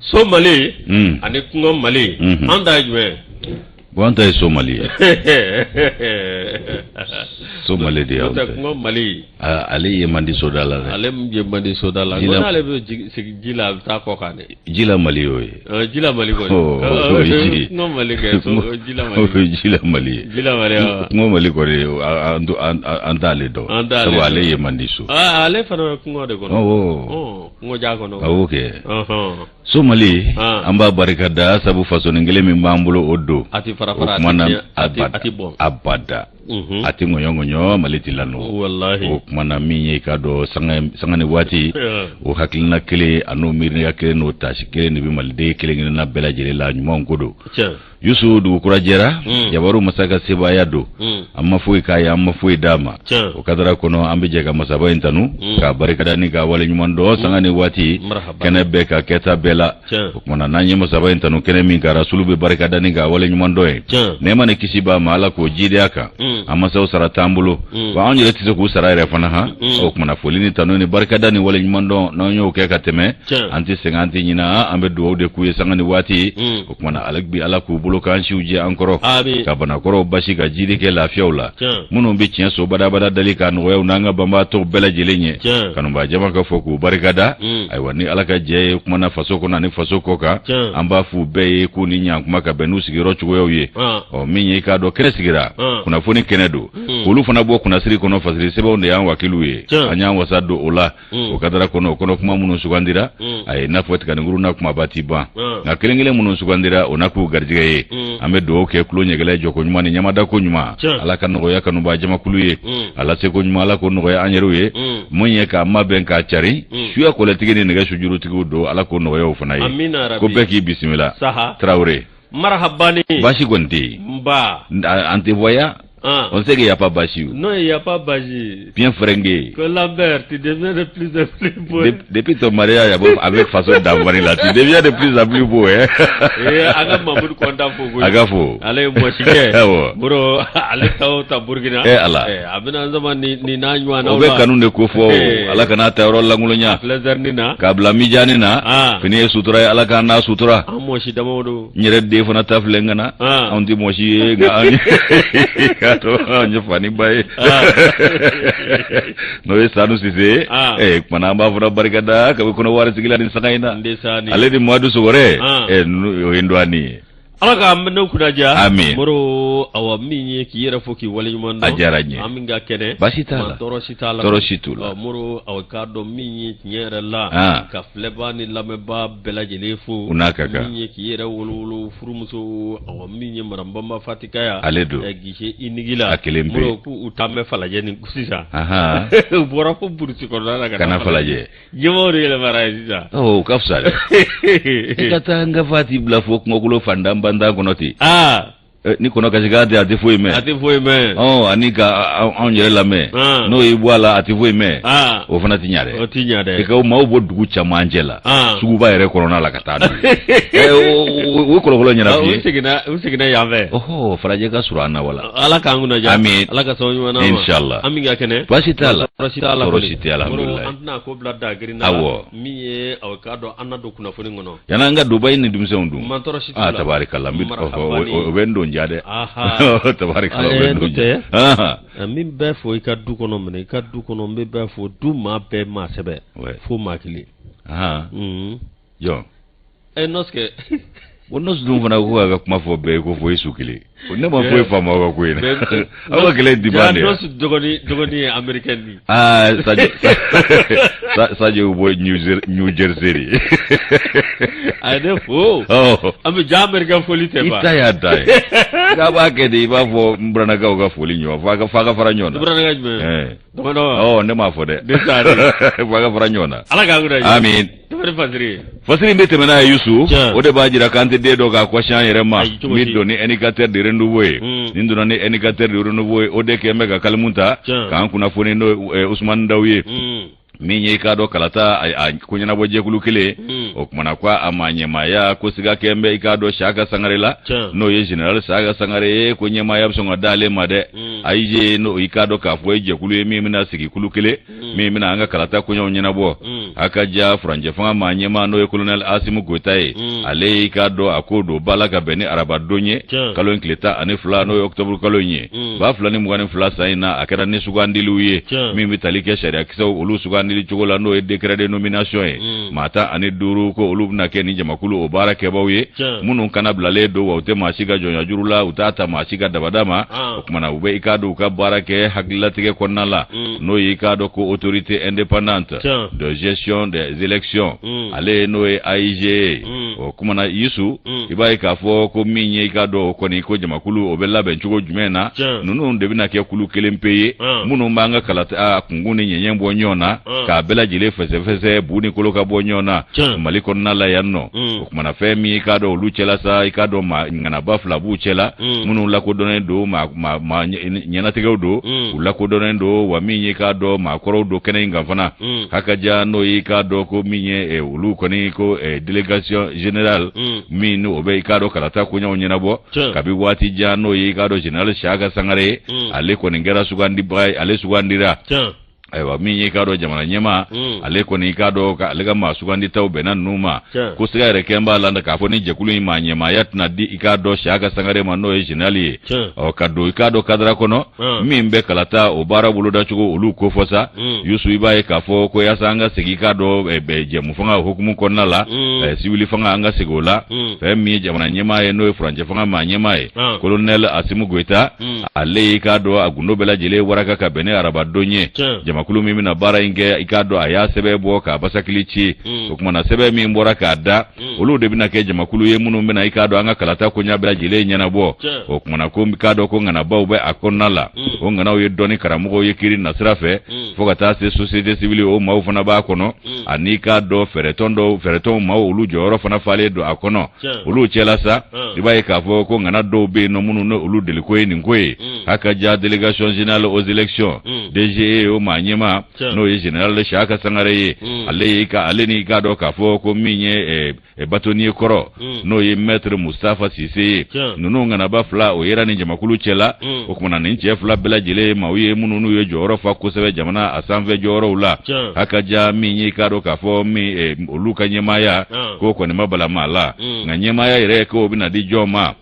So Mali ani kungo Mali, an ta ye jumɛn ye? Bon, an ta ye so Mali ye. So Mali de y'anw ta ye. Kungo Mali. Ale ye man di soda la dɛ. Ale ye man di soda la. Ko n'ale bɛ sigi ji la, a bɛ taa kɔ kan dɛ. Jila Mali y'o ye. Jila Mali kɔni. O ye ji. Kungo Mali kɛ so jila Mali. O ye jila Mali ye. Jila Mali awɔ. Kungo Mali kɔni, an t'ale dɔn. An t'ale Sabu dɔn. ale ye man di so. Ale fana bɛ kungo de kɔnɔ. Awɔ. Kungo ja kɔnɔ. Awɔ kɛ. So Mali, an b'a barika da sabu fasonin kelen min b'an bolo, o don. A tɛ fara O fara, a tuma tɛ na tiɲɛ, a tɛ bɔn. Abada. A tɛ ŋɔɲɔ ŋɔɲɔ, Mali tɛ lanɔgɔ. Walahi. O tuma na, min ye i k'a dɔn sanga ni waati, o hakilina kelen an'o miiriya kelen n'o taasi kelen de bɛ maliden kelen kelenna bɛɛ lajɛlen la, ɲumanw ko don. Yusu, dugukura jɛra, jabaru masa ka sebaaya don. An ma foyi k'a ye, an ma foyi d'a ma. O kadara kɔnɔ, an bɛ jɛ ka masaba in tanu k'a barikada ni k'a waleɲuman dɔn sanga ni waati, kɛnɛ bɛɛ ka kɛta bɛɛ la. O tuma na, n'an ye masaba in tanu kɛnɛ min kan, rasulu bɛ barikada ni k'a waleɲuman dɔn ye. Nɛɛma ni kisi b'a ma, Ala k'o jiidi a kan. An masaw sara t'an bolo wa, anw yɛrɛ tɛ se k'u sara yɛrɛ fana. Han, o tuma na, foli ni tanu ni barikada ni waleɲuman dɔn, n'an y'o kɛ ka tɛmɛ, an tɛ sɛgɛn, an tɛ ɲina, an bɛ dugawu de k'u ye sanga ni waati. O tuma na, ale bi Ala k'u bolo k'an siw jɛ an kɔrɔ, ka banakɔrɔw basi, ka jidi kɛ lafiyaw la, minnu bɛ tiɲɛ so badabada dali k'a nɔgɔya n'an ka banbaatɔw bɛɛ lajɛlen ye. Kanubaa jama ka fɔ k'u barikada. Ayiwa, ni Ala ka jɛ ye, kuma na faso kɔnɔ ani faso kɔ kan, an b'a f'u bɛɛ ye k'u ni ɲankuma ka bɛn n'u sigiyɔrɔ cogoyaw ye. Ɔ, min ye i k'a dɔn kɛnɛ sigira, kunnafoni kɛnɛ don, k'olu fana bɔ kunnasiri kɔnɔ, fasiri sɛbɛnw de y'an wakiliw ye. An y'an wasa don o la. O kadara kɔnɔ, o kɔnɔ kuma minnu sugandira, a ye n'a fɔ tiganikuru na kumaba ti ban, nka kelen kelen minnu sugandira, o na k'u garijɛgɛ ye. An bɛ dugawu kɛ tulo ɲɛgɛlɛ jɔko ɲuman ni ɲamadako ɲuman, Ala ka nɔgɔya kanubaa jamakulu ye. Ala seko ɲuman, Ala k'o nɔgɔya an yɛrɛw ye. Mun ye k'a mabɛn k'a cari, suya kɔlɛtigi ni nɛgɛ sujurutigiw don, Ala k'o nɔgɔya o fana ye. Ko bɛɛ k'i bisimila, Tarawele. Marhabani. Baasi kɔni tɛ yen. Nba. En te voyant, on sait qu'il n'y a pas basi. Non, il n'y a pas basi. Bien fringué. Que Lambert, tu deviens de plus en plus beau. Depuis ton mariage avec Faso Danfani là, tu deviens de plus en plus beau, hein. Eh, an ka Mamadou Konta fo koyi. A ka fo. Ale ye mɔsikɛ. Awɔ. Boro, ale taa o ta Burkina. Eh Ala. Eh, a bɛna an sama ni n'a ɲɔgɔnnaw la. O bɛ kanu de ko fɔ. Ala kana ta yɔrɔ lankolonya. Filɛ na. K'a bila mijani na. Fini ye sutura ye, Ala k'an n'a sutura. An mɔsi damaw don. N yɛrɛ den fana ta filɛ n ka na. Anw tɛ mɔsi ye, nka an k'a to an ye fa ni ba ye. N'o ye Sanu Sise ye. Eh, kumana an b'a fana barikada kabi Kɔnɔwari sigi la ni sanga in na. Ale ni Madu Sogore. Eh, o ye n dɔgɔnin ye. Ala ka ne kunna diya. Amin. Moro, awa, min ye k'i yɛrɛ fo k'i waleɲuman dɔn. A diyara n ye. An min ka kɛnɛ. Baasi t'a la. Tɔɔrɔ si t'a la. Tɔɔrɔ si t'u la. Moro, awa, k'a dɔn min ye tiɲɛ yɛrɛ la. Ka filɛbaa ni lamɛnbaa bɛɛ lajɛlen fo. U n'a ka kan. Min ye k'i yɛrɛ wolowolo furumuso, awa, min ye madame Banba Fatikaya. Ale don. Guichet unique la. A kelen pe. Moro, k'u taa bɛ Falajɛ ni sisan. U bɔra fo burusi kɔnɔna la ka na Falajɛ. Ɲɛmɔgɔ de yɛlɛmara ye sisan. Ɔ, o ka fisa dɛ. I ka taa n ka Fati bila fo kungokolo fantan bantan kɔnɔ ten. Ni kɔnɔ kasikan tɛ, a tɛ foyi mɛn. A tɛ foyi mɛn. Ɔ, ani ka anw yɛrɛ lamɛn. N'o y'i bɔ a la, a tɛ foyi mɛn. O fana tɛ ɲa dɛ. O tɛ ɲa dɛ. I ka maaw bɔ dugu camancɛ la. Suguba yɛrɛ kɔnɔna la ka taa n'u ye. O kɔlɔlɔ ɲɛna f'i ye. U seginna yan fɛ. Ɔhɔ, Falajɛ ka surun an na wala. Ala k'an kunna diya. Amin. Ala ka sababu ɲuman d'an ma. Inshallah. An min ka kɛnɛ. Baasi t'a la. Tɔɔrɔ si t'a la. Tɔɔrɔ si tɛ, alhamdulilayi. An tɛna ko bila da girin na. Awɔ. Min ye aw k'a dɔn an na don kunnafoni kɔnɔ. Yanni an ka don ba in ni denmisɛnw dun. Man tɔɔrɔ si t'u la. Ah, tabarikala, n bɛ o bɛ n don ja dɛ. Tabarikala, o bɛ n don ja. Min bɛɛ fo i ka du kɔnɔ minɛ, i ka du kɔnɔ, n bɛ bɛɛ fo, du maa bɛɛ maa sɛbɛ. Fo maa kelen. Jɔn? Ɛ, nɔsikɛ. O nɔsi dun fana ko k'a ka kuma fɔ bɛɛ ye ko fo i su kelen. Ne ma foyi faamu aw ka ko in na. Aw ka kɛlɛ di ban de. Nɔsi dɔgɔnin ye américain di. Aa, Sadio, Sadio bɔ New Jersey de. A ye ne fo. An bɛ ja américain foli tɛ ban. I ta y'a dan ye. K'a b'a kɛ de, i b'a fɔ n buranakaw ka foli ɲɔgɔn f'a ka fara ɲɔgɔn na. I buranaka jumɛn? Ɔ, ne m'a fɔ dɛ. F'a ka fara ɲɔgɔn na. Ala k'an kunna diya. Amin. Fasiri. Fasiri bɛ tɛmɛ n'a ye, Yusu. O de b'a jira k'an tɛ den dɔn k'a kɔsi an yɛrɛ ma. Min don ni indicateur de renouveau ye. Nin donna ni indicateur de renouveau ye, o de kɛn bɛ ka kalimu ta k'an kunnafoni n'o ye Usumani Daw ye. Min ye i k'a dɔn kalata a ko ɲɛnabɔ jɛkulu kelen, o kumana ko a ma ɲɛmaaya ko siga kɛn bɛ i k'a dɔn Siyaka Sangare la, n'o ye général Siyaka Sangare ye, ko ɲɛmaaya bɛ sɔn ka d'ale ma dɛ. AIGE n'o i k'a dɔn k'a fɔ ye jɛkulu ye min bɛna sigi kulu kelen min bɛna an ka kalata koɲɛw ɲɛnabɔ. A ka ja furancɛ fanga maa ɲɛmaa n'o ye kolonɛli Asimu Goyita ye, ale y'i k'a dɔn a ko don ba la ka bɛn ni arabadon ye, kalo in tile 12, n'o ye octobre kalo in ye, 2022 san in na. A kɛra ni sugandiliw ye min bɛ tali kɛ sariyakisɛw olu sugandili cogo la, n'o ye décret de nomination ye. Maa 15 ko olu bɛna kɛ ni jamakulu o baara kɛbaw ye, minnu kana bilalen don wa u tɛ maa si ka jɔnya juru la, u t'a ta maa si ka dabada ma. O tuma na u bɛ i k'a dɔn u ka baara kɛ hakililatigɛ kɔnɔna la, n'o ye i k'a dɔn ko autorité indépendante de gestion des élections, ale n'o ye AIGE ye. O kuma na, Yusu, i b'a ye k'a fɔ ko min ye i k'a dɔn o kɔni ko jamakulu o bɛ labɛn cogo jumɛn na, ninnu de bɛna kɛ kulu kelen pe ye minnu b'an ka kalata kunkun ni ɲɛɲɛ bɔ ɲɔgɔn na, k'a bɛɛ lajɛlen fɛsɛfɛsɛ, bu ni kolo ka bɔ ɲɔgɔn na Mali kɔnɔna la yan nɔ. O kuma na, fɛn min i k'a dɔn olu cɛla sa, i k'a dɔn maa ŋanaba fila b'u cɛla minnu lakodɔnnen don, maa ɲɛnatigɛw don, u lakodɔnnen don wa min ye k'a dɔn maakɔrɔw don kɛnɛ in kan fana. Hakaja n'o y'i k'a dɔn ko min ye olu kɔni ko délégation générale min o bɛ i k'a dɔn kalata koɲɛw ɲɛnabɔ kabi waati jan, n'o ye i k'a dɔn général Siyaka Sangare ye, ale kɔni kɛra sugandibaga ye, ale sugandira. Ayiwa, min ye k'a dɔn jamana ɲɛmaa, ale kɔni i k'a dɔn ale ka maa suganditaw bɛnna ninnu ma, ko siga yɛrɛ kɛn b'a la k'a fɔ ni jɛkulu in maa ɲɛmaaya tɛna di i k'a dɔn Siyaka Sangare ma, n'o ye général ye. Ɔ ka don i k'a dɔn cadre kɔnɔ min bɛ kalata o baara bolodacogo olu kofɔ sa, Yusu, i b'a ye k'a fɔ ko yaasa an ka segin i k'a dɔn jɛmu fanga hukumu kɔnɔna la, siwili fanga, an ka segin o la. Fɛn min ye jamana ɲɛmaa ye, n'o ye furancɛ fanga maa ɲɛmaa ye, colonel Asimu Goyita, ale y'i k'a dɔn a gundo bɛɛ lajɛlen waraka ka bɛn ni arabadon ye. Jamakulu min bɛna baara in kɛ, i k'a dɔn a y'a sɛbɛn bɔ k'a basakili ci. O kuma na, sɛbɛn min bɔra k'a da, olu de bɛna kɛ jamakulu ye minnu bɛna i k'a dɔn an ka kalata koɲa bɛɛ lajɛlen ɲɛnabɔ. O kuma na, ko i k'a dɔn ko ŋanabaw bɛ a kɔnɔna la, o ŋanaw ye dɔnni karamɔgɔw ye kiri nasira fɛ, fo ka taa se société civile o maaw fana b'a kɔnɔ, ani k'a dɔn fɛɛrɛtɔn dɔw, fɛɛrɛtɔnw maaw, olu jɔyɔrɔ fana falen don a kɔnɔ. Olu cɛla sa, i b'a ye k'a fɔ ko ŋana dɔw bɛ yen nɔ minnu ni olu deliko ye nin ko ye. Hakaja délégation générale aux élections, DGE, o maa ɲɛmaa n'o ye général Siyaka Sangare ye, ale ye ka ale ni i k'a dɔn k'a fɔ ko min ye bâtonnier kɔrɔ, n'o ye maître Mustafa Sise ye, ninnu ŋanaba fila o yera nin jamakulu cɛ la. O kumana, nin cɛ fila bɛɛ lajɛlen ye maaw ye minnu n'u ye jɔyɔrɔ fa kosɛbɛ jamana a sanfɛ jɔyɔrɔw la. Hakaja min ye i k'a dɔn k'a fɔ min olu ka ɲɛmaaya k'o kɔni ma bala maa la, nka ɲɛmaaya yɛrɛ k'o bɛna di jɔn ma,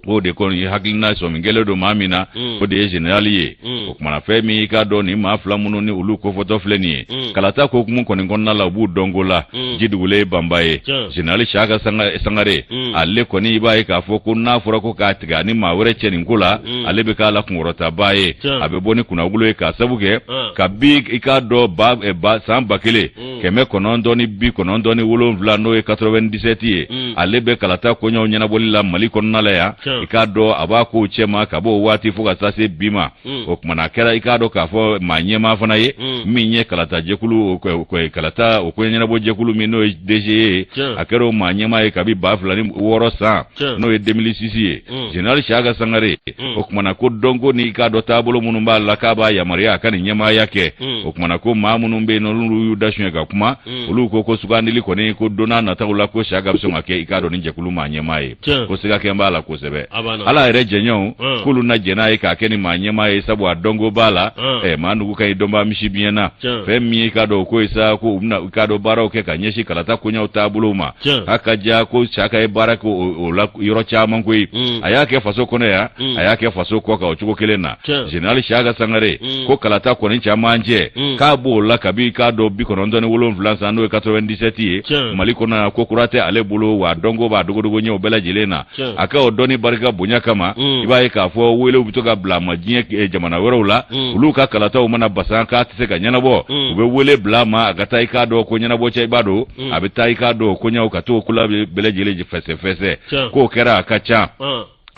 o de kɔni ye hakilina sɔmi kɛlen don maa min na, o de ye général ye. O kumana, fɛn min i k'a dɔn nin maa fila minnu ni olu kofɔtɔ filɛ nin ye, kalata ko hukumu kɔni kɔnɔna la, u b'u dɔnko la ji dugulen ye banba ye. Général Siyaka Sangare, ale kɔni i b'a ye k'a fɔ ko n'a fɔra ko k'a tigɛ ani maa wɛrɛ cɛ nin ko la, ale bɛ k'a la kunkɔrɔtaba ye, a bɛ bɔ ni kunnawolo ye, k'a sabu kɛ kabi i k'a dɔn ba san 1997, n'o ye 97 ye, ale bɛ kalata koɲɛw ɲɛnabɔli la Mali kɔnɔna la yan. I k'a dɔn a b'a kow cɛma ka bɔ o waati fo ka taa se bi ma. O kumana, a kɛra i k'a dɔn k'a fɔ maa ɲɛmaa fana ye min ye kalata jɛkulu, kalata o koɲɛ ɲɛnabɔ jɛkulu min n'o ye DGE ye, a kɛra o maa ɲɛmaa ye kabi 2006 san, n'o ye 2006 ye. Général Siyaka Sangare, o kumana ko dɔnko ni i k'a dɔn taabolo minnu b'a la k'a b'a yamaruya a ka nin ɲɛmaaya kɛ. O kumana, ko maa minnu bɛ yen n'olu y'u da suɲɛ ka kuma, olu ko ko sugandili kɔni ko don n'a nataw la ko Siyaka bɛ sɔn ka kɛ i k'a dɔn ni jɛkulu maa ɲɛmaa ye, ko siga kɛn b'a la kosɛbɛ. Ala yɛrɛ jɛɲɔgɔnw k'olu na jɛn n'a ye k'a kɛ ni maa ɲɛmaa ye, sabu a dɔnko b'a la. Maa nugu ka ɲi dɔnbaa misi biɲɛ na. Fɛn min ye i k'a dɔn o ko ye sa, ko u bɛna i k'a dɔn baaraw kɛ ka ɲɛsin kalata koɲɛw taabolow ma. Hakaja ko Siyaka ye baara kɛ o la yɔrɔ caman koyi. A y'a kɛ faso kɔnɔ yan, a y'a kɛ faso kɔ kan o cogo kelen na. Général Siyaka Sangare ko kalata kɔni caman cɛ k'a b'o la kabi k'a dɔn 97 san, n'o ye 97 ye, Mali kɔnɔ yan, ko kura tɛ ale bolo wa dɔnko b'a dogodogo ɲɛw bɛɛ lajɛlen na. A ka o dɔnni barika bonya kama, i b'a ye k'a fɔ welew bɛ to ka bila a ma diɲɛ jamana wɛrɛw la. Olu ka kalataw mana basan k'a tɛ se ka ɲɛnabɔ, u bɛ wele bila a ma a ka taa i k'a dɔn ko ɲɛnabɔ cɛ i b'a dɔn a bɛ taa i k'a dɔn koɲɛw ka t'o ko la bɛɛ lajɛlen fɛsɛfɛsɛ. K'o kɛra a ka ca.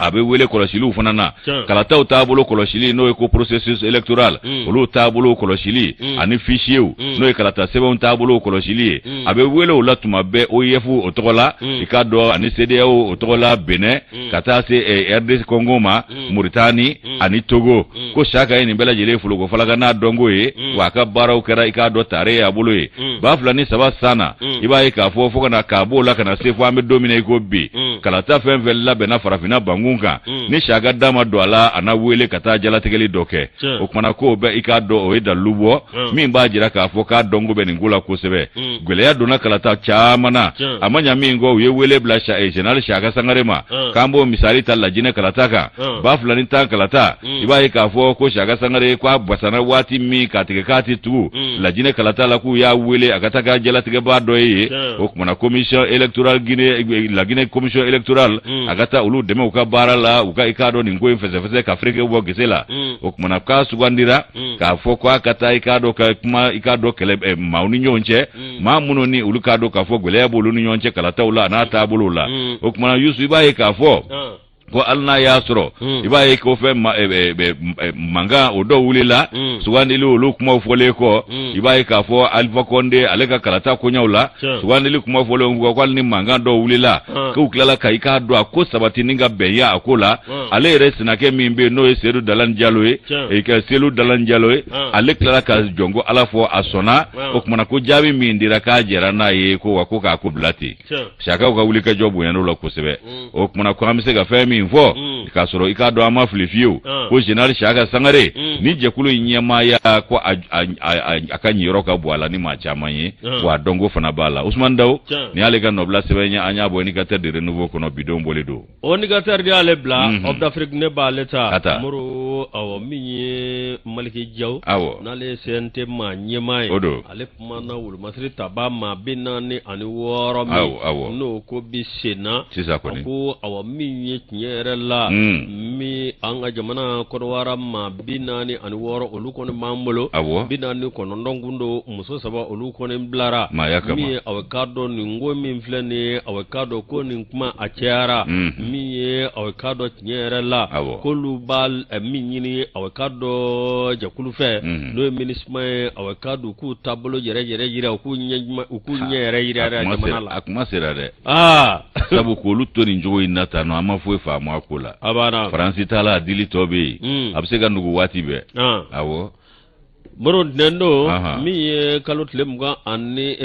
A bɛ wele kɔlɔsiliw fana na, kalataw taabolo kɔlɔsili, n'o ye ko processus électoral, olu taabolo kɔlɔsili, ani fichierw, n'o ye kalata sɛbɛnw taabolo kɔlɔsili ye. A bɛ wele o la tuma bɛɛ OIF o tɔgɔ la, i k'a dɔn ani CEDEAO o tɔgɔ la, Benin, ka taa se RDC Congo ma, Mauritanie ani Togo. Ko Siyaka ye nin bɛɛ lajɛlen foloko falaka n'a dɔnko ye, wa a ka baaraw kɛra i k'a dɔn tare ye a bolo ye. 2003 san na, i b'a ye k'a fɔ fo ka na k'a b'o la ka na se fo an bɛ don min na i ko bi, kalata fɛn fɛn labɛnna farafinna bankun dankun kan ni Siyaka da ma don a la, a na wele ka taa jalatigɛli dɔ kɛ. O kumana k'o bɛ i k'a dɔn, o ye dalilu bɔ min b'a jira k'a fɔ k'a dɔnko bɛ nin ko la kosɛbɛ. Gɛlɛya donna kalata caman na, a ma ɲa min kɔ, u ye wele bila général Siyaka Sangare ma. K'an b'o misali ta Lajinɛ kalata kan, 2010 kalata. I b'a ye k'a fɔ ko Siyaka Sangare ko a basana waati min k'a tigɛ k'a tɛ tugu Lajinɛ kalata la, k'u y'a wele a ka taa k'a jalatigɛbaa dɔ ye yen. O kumana commission électorale Guinée, Laginɛ commission électorale, a ka taa olu dɛmɛ u ka baara la, u ka i k'a dɔn nin ko in fɛsɛfɛsɛ ka fereke bɔ gese la. O kumana k'a sugandira k'a fɔ k'a ka taa i k'a dɔn ka kuma i k'a dɔn kɛlɛ maaw ni ɲɔgɔn cɛ, maa minnu ni olu k'a dɔn k'a fɔ gɛlɛya b'olu ni ɲɔgɔn cɛ kalataw la, a n'a taabolow la. O kumana Yusu, i b'a ye k'a fɔ ko hali n'a y'a sɔrɔ i b'a ye ko fɛn mankan o dɔw wulila sugandili olu kumaw fɔlen kɔ, i b'a ye k'a fɔ Alifa Kɔnde ale ka kalata koɲɛw la, sugandili kuma fɔlen kɔ, ko hali ni mankan dɔw wulila, k'u tilala ka i k'a dɔn a ko sabati ni ka bɛnya a ko la, ale yɛrɛ sinakɛ min bɛ yen n'o ye Sedu Dalan Jalo ye, ka Selu Dalan Jalo ye, ale tilala ka jɔnko Ala fɔ, a sɔnna. O kumana ko jaabi min dira, k'a jɛra n'a ye, ko wa ko k'a ko bila ten. Siyakaw ka wulikajɔ bonyana o la kosɛbɛ. O kumana ko an bɛ se ka fɛn min fɔ, k'a sɔrɔ i k'a dɔn an ma fili fiyewu, ko général Siyaka Sangare ni jɛkulu in ɲɛmaaya, ko a ka ɲiyɔrɔ ka bon a la ni maa caman ye, wa a dɔnko fana b'a la. Usumani Dawu, nin y'ale ka nɔbila sɛbɛn ye, an y'a bɔ Indicateur de Renouveau kɔnɔ, bidon bɔlen don. O Indicateur de y'ale bila. Homme d'Afrique, ne b'ale ta. Moro, awɔ, min ye Maliki Jaw, n'ale ye CNT maa ɲɛmaa ye, o don. Ale kumana wolomasiri taba maa 46 min n'o ko bi sen na sisan kɔni. A ko awa, min ye tiɲɛ yɛrɛ la, min an ka jamana Kɔdiwara maa 46 olu kɔni b'an bolo, 49 kun don, muso saba olu kɔni bilara. Maaya kama. Min ye aw k'a dɔn nin ko min filɛ nin ye, aw k'a dɔn ko nin kuma a cayara. Min ye aw k'a dɔn tiɲɛ yɛrɛ la, k'olu b'a min ɲini aw k'a dɔn jɛkulu fɛ, n'o ye MINUSMA ye, aw k'a dɔn k'u taabolo yɛrɛ yɛrɛ yira, u k'u ɲɛ u k'u ɲɛ yɛrɛ yira jamana la. A kuma sera dɛ. Sabu k'olu to nin cogo in na tan nɔ, an ma foyi faamu a ko la. A banna. Faransi t'a la, a dili tɔ bɛ yen, a bɛ se ka nugu waati bɛɛ. Awɔ. Moro, ntɛnɛn don, min ye kalo tile 20 ani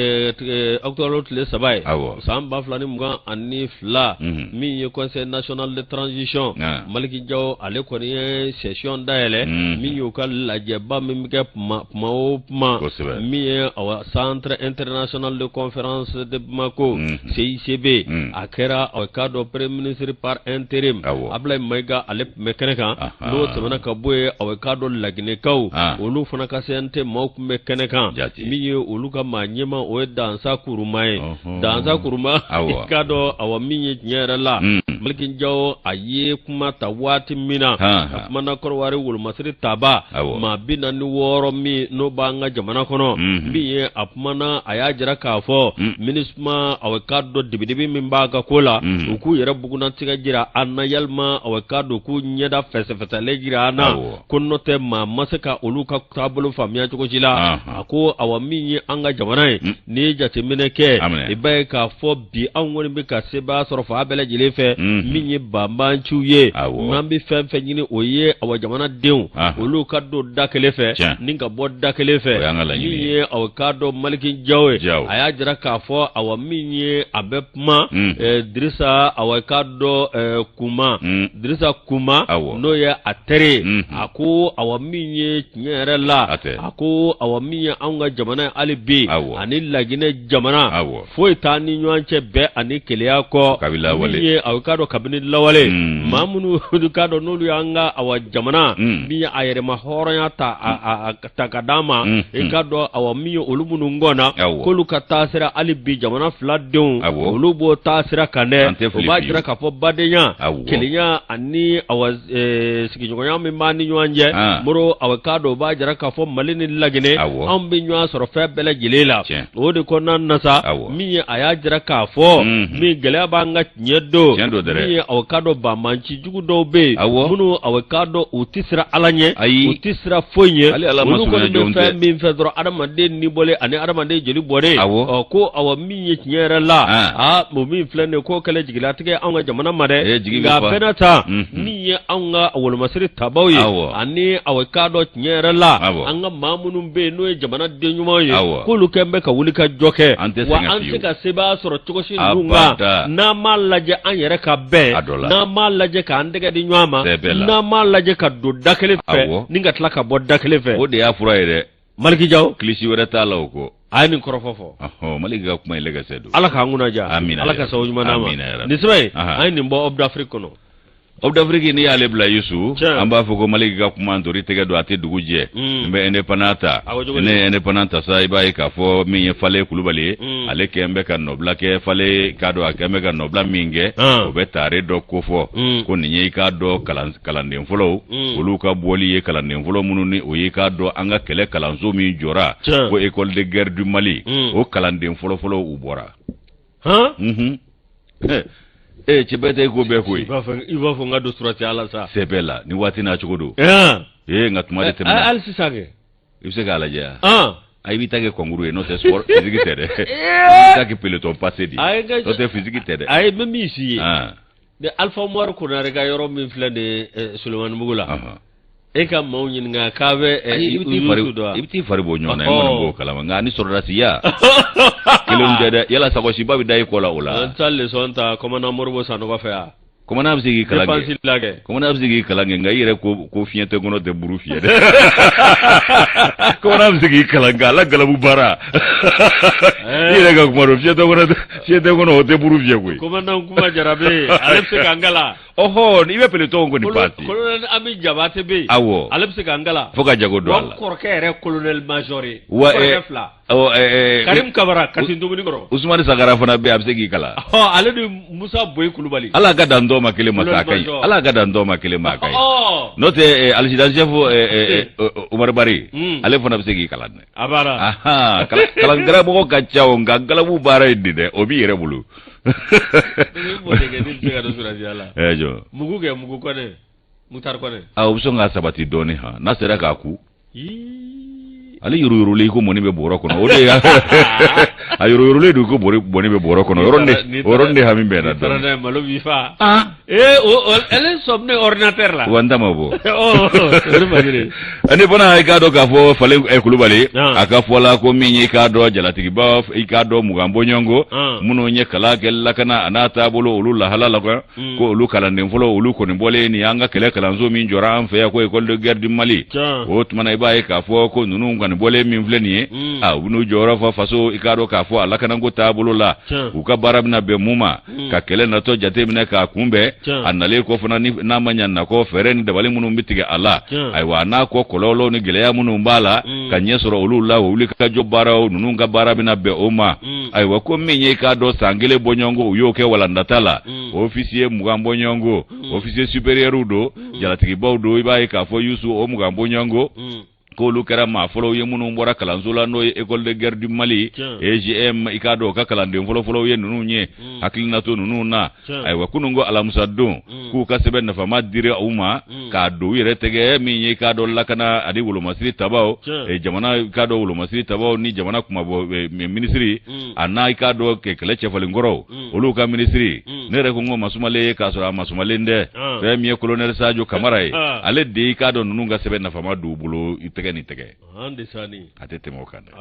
octobre tile 3 ye, san 2022, min ye Conseil national de transition, Maliki Jaw ale kɔni ye session dayɛlɛ, min y'u ka lajɛba min bɛ kɛ tuma o tuma, min ye awa Centre international de conférence de Bamako, CICB. A kɛra aw k'a dɔn premier ministre par intérim Ablaye Mayiga, ale tun bɛ kɛnɛ kan. N'o tɛmɛna ka bɔ yen, aw k'a dɔn Laginɛkaw, olu fana ka CNT maaw tun bɛ kɛnɛ kan, min ye olu ka maa ɲɛmaa, o ye Dansa Kuruma ye. Dansa Kuruma, i k'a dɔn awa min ye tiɲɛ yɛrɛ la, Maliki Jaw a ye kuma ta waati min na, a kumana Kɔdiwari wolomasiri taba maa 46 min n'o b'an ka jamana kɔnɔ, min ye a kumana, a y'a jira k'a fɔ MINUSMA, aw k'a dɔn dibidibi min b'a ka ko la, u k'u yɛrɛ bugunnatigɛ jira an na, yalima aw k'a dɔn k'u ɲɛda fɛsɛfɛsɛlen jira an na, ko n'o tɛ maa ma se ka olu ka taabolo faamuya cogo si la. A ko awa min ye an ka jamana ye, n'i ye jateminɛ kɛ, i b'a ye k'a fɔ bi anw kɔni bɛ ka sebaaya sɔrɔ fan bɛɛ lajɛlen fɛ, min ye banbaanciw ye, n'an bɛ fɛn fɛn ɲini, o ye awa jamanadenw olu ka don da kelen fɛ ni ka bɔ da kelen fɛ. Min ye aw k'a dɔn Maliki Jaw ye, a y'a jira k'a fɔ awa min ye a bɛ kuma Dirisa, awa k'a dɔn Kuma, Dirisa Kuma, n'o ye a teri ye, a ko awa min ye tiɲɛ yɛrɛ la, a ko awa min ye anw ka jamana ye hali bi ani Laginɛ jamana, foyi t'an ni ɲɔgɔn cɛ bɛn ani kelenya kɔ. Min ye aw k'a dɔn kabini lawale, maa minnu k'a dɔn n'olu y'an ka awa jamana min ye a yɛrɛma hɔrɔnya ta ta ka d'an ma, i k'a dɔn awa min ye olu minnu gɔnna, k'olu ka taasira hali bi jamana fila denw olu b'o taasira kan dɛ. O b'a jira k'a fɔ badenya, kelenya ani awa sigiɲɔgɔnya min b'an ni ɲɔgɔn cɛ, Moro, awa k'a dɔn o b'a jira k'a fɔ Mali ni Laginɛ, anw bɛ ɲɔgɔn sɔrɔ fɛn bɛɛ lajɛlen la. O de kɔnɔna na sa, min ye a y'a jira k'a fɔ min gɛlɛya b'an ka tiɲɛ don, min ye aw k'a dɔn banbaanci jugu dɔw bɛ yen minnu aw k'a dɔn u tɛ siran Ala ɲɛ, u tɛ siran foyi ɲɛ, olu kɔni bɛ fɛn min fɛ dɔrɔn adamaden ni bɔlen ani adamaden joli bɔlen. Ɔ ko awa min ye tiɲɛ yɛrɛ la, aa o min filɛ nin ye, k'o kɛlen jigilatigɛ anw ka jamana ma dɛ. Nka a bɛɛ n'a ta, min ye anw ka wolomasiri tabaw ye ani aw k'a dɔn tiɲɛ yɛrɛ la. An ka maa minnu bɛ yen n'o ye jamanaden ɲumanw ye, k'olu kɛn bɛ ka wuli ka jɔ kɛ. An tɛ wa sɛgɛn an tɛ fiyewu. se ka sebaaya sɔrɔ cogo si ninnu kan Abada. n'an m'a lajɛ an yɛrɛ ka A bɛn, dɔ la. n'an m'a lajɛ k'an tɛgɛ di ɲɔgɔn ma, Sɛbɛ la. n'an m'a lajɛ ka don da kelen fɛ ni ka tila ka bɔ da kelen fɛ. O de y'a fura ye dɛ. Maliki Jaw. Kilisi wɛrɛ t'a la o kɔ. A ye nin kɔrɔfɔ fɔ. Ɔhɔn, Maliki ka kuma in lɛgɛsɛ don. Ala k'an kunna diya. Amina. Ala ka sababu ɲuman d'an ma. Amina yarabi. Nin sɛbɛn in, Aha. an ye nin bɔ Homme d'Afrique kɔnɔ. Homme d'Afrique, n'i y'ale bila Yusu, Tiɲɛ. an b'a fɔ ko Maliki ka kuma ntori tɛgɛ don a tɛ dugu jɛ. N bɛ Indépendant ta. A ko cogo di? Ne ye Indépendant ta sa, i b'a ye k'a fɔ min ye Fale Kulubali ye, ale kɛn bɛ ka nɔbila kɛ. Fale k'a dɔn a kɛn bɛ ka nɔbila min kɛ, o bɛ taare dɔ kofɔ ko nin ye i k'a dɔn kalanden fɔlɔw olu ka bɔli ye, kalanden fɔlɔ minnu ni o ye i k'a dɔn an ka kɛlɛ kalanso min jɔra ko École de guerre du Mali, o kalanden fɔlɔfɔlɔw u bɔra. Han? Ee, cɛ bɛɛ tɛ i ko bɛɛ koyi. I b'a fɔ n ka don surati ala sa. Sɛbɛ la, ni waati n'a cogo don. Ee, nka tuma de tɛmɛna. Hali sisan kɛ. I bɛ se k'a lajɛ wa? A i b'i ta kɛ concours ye, n'o tɛ sport physique tɛ dɛ. I b'i ta kɛ peloton passé de ye, n'o tɛ physique tɛ dɛ. Ayi, n bɛ min f'i ye. Ni Alpha Umaru Konare ka yɔrɔ min filɛ nin ye Sulemanibugu la. E ka maaw ɲininka k'a bɛ i bɛ t'i fari i bɛ t'i fari bɔ ɲɔgɔn na, i kɔni b'o kalama, nka ni sɔrɔdasiya kelenw tɛ dɛ. Yala sakɔsiba bɛ da i kɔ la o la. An taa leçon ta commandant Moribo Sanogo fɛ yan. Commandant bɛ se k'i kalan kɛ. Défense la kɛ. Commandant bɛ se k'i kalan kɛ, nka i yɛrɛ ko fiɲɛ tɛ kɔnɔ tɛ buru fiyɛ dɛ. Commandant bɛ se k'i kalan nka ala galabu baara. I yɛrɛ ka kuma don, fiɲɛ tɛ kɔnɔ fiɲɛ tɛ kɔnɔ o tɛ buru fiyɛ koyi. Commandant Kuma Jarabe, ale bɛ se k'an kalan. Ɔhɔ, i bɛ peloton kɔni passer. Colonel Ami Jabate bɛ yen. Awɔ. Ale bɛ se k'an kalan. Fo ka jago don a la. Wa n kɔrɔkɛ yɛrɛ colonel major ye. Wa kɔrɔkɛ fila. Awɔ ɛɛ. Karim Kabara Kasi Ntominikɔrɔ. Usumani Sankara fana bɛ yen, a bɛ se k'i kalan. Ɔ, ale ni Musa Boyi Kulubali. Ala ka dan dɔ ma kelen ma sa, a ka ɲi. Ala ka dan dɔ ma kelen ma, a ka ɲi. N'o tɛ adjudant chef Umaru Bari, ale fana bɛ se k'i kalan dɛ. A banna. Ahan, kalankaramɔgɔ ka ca o, nka galabu baara ye nin dɛ, o b'i yɛrɛ bolo. Ne bɛ se ka don sɔrɔdasiya la. Ɛ jɔ. Mugu kɛ, Mugu Kɔnɛ, Mutari Kɔnɛ. A, o bɛ sɔn ka sabati dɔɔnin han, n'a sera k'a ku. Ale yuruyurulen i ko mɔni bɛ bɔrɔ kɔnɔ, o de ye a yuruyurulen don i ko mɔni bɛ bɔrɔ kɔnɔ, o yɔrɔnin de hami bɛ n na dɔɔnin. N'i taara n'a ye malo b'i fa. Ee, o ale sɔminen ordinateur la. Wa n ta ma bɔ. Ani fana i k'a dɔn k'a fɔ Fale Kulubali a ka fɔ la ko min ye i k'a dɔn jalatigiba i k'a dɔn 20 bɔɲɔgɔnko minnu ye kalan kɛ lakana a n'a taabolo olu lahala la ko olu kalanden fɔlɔ olu kɔni bɔlen nin y'an ka kɛlɛ kalanso min jɔra an fɛ yan ko École de guerre du Mali, o tuma na i b'a ye k'a fɔ ko ninnu kɔni bɔlen min filɛ nin ye, a u bɛn'u jɔyɔrɔ fa faso i k'a dɔn k'a fɔ a lakanako taabolo la, u ka baara bɛna bɛn mun ma ka kɛlɛ natɔ jateminɛ k'a kunbɛn, a nalen kɔ fana n'a ma ɲa nakɔ fɛɛrɛ ni dabali minnu bɛ tigɛ a la, ayiwa n'a kɔ kɔlɔlɔw ni gɛlɛya minnu b'a la ka ɲɛ sɔrɔ olu la, o wuli ka jɔ baaraw ninnu ka baara bɛna bɛn o ma. Ayiwa, ko min ye i k'a dɔn san kelen bɔɲɔgɔnko u y'o kɛ walandata la, officier 20 bɔɲɔgɔnko, officier supérieur don, jalatigibaw don, i b'a ye k'a fɔ Yusu o 20 bɔɲɔgɔnko k'olu kɛra maa fɔlɔw ye minnu bɔra kalanso la n'o ye École de guerre du Mali EGM, i k'a dɔn o ka kalanden fɔlɔfɔlɔw ye ninnu ye hakilinato ninnu na. Ayiwa, kunun ko alamisa don k'u ka sɛbɛn nafama dira u ma k'a don u yɛrɛ tɛgɛ, min ye i k'a dɔn lakana ani wolomasiri tabaw, jamana i k'a dɔn wolomasiri tabaw ni jamana kumabɔ minisiri a n'a i k'a dɔn kɛlɛ cɛfalinkɔrɔw olu ka minisiri. Ne yɛrɛ ko n ko masumalen ye k'a sɔrɔ a masumalen tɛ, fɛn min ye colonel Sadio Kamara ye, ale de i k'a dɔn ninnu ka sɛbɛn nafama don u bolo i tɛgɛ ni tɛgɛ. A tɛ tɛmɛ o kan dɛ.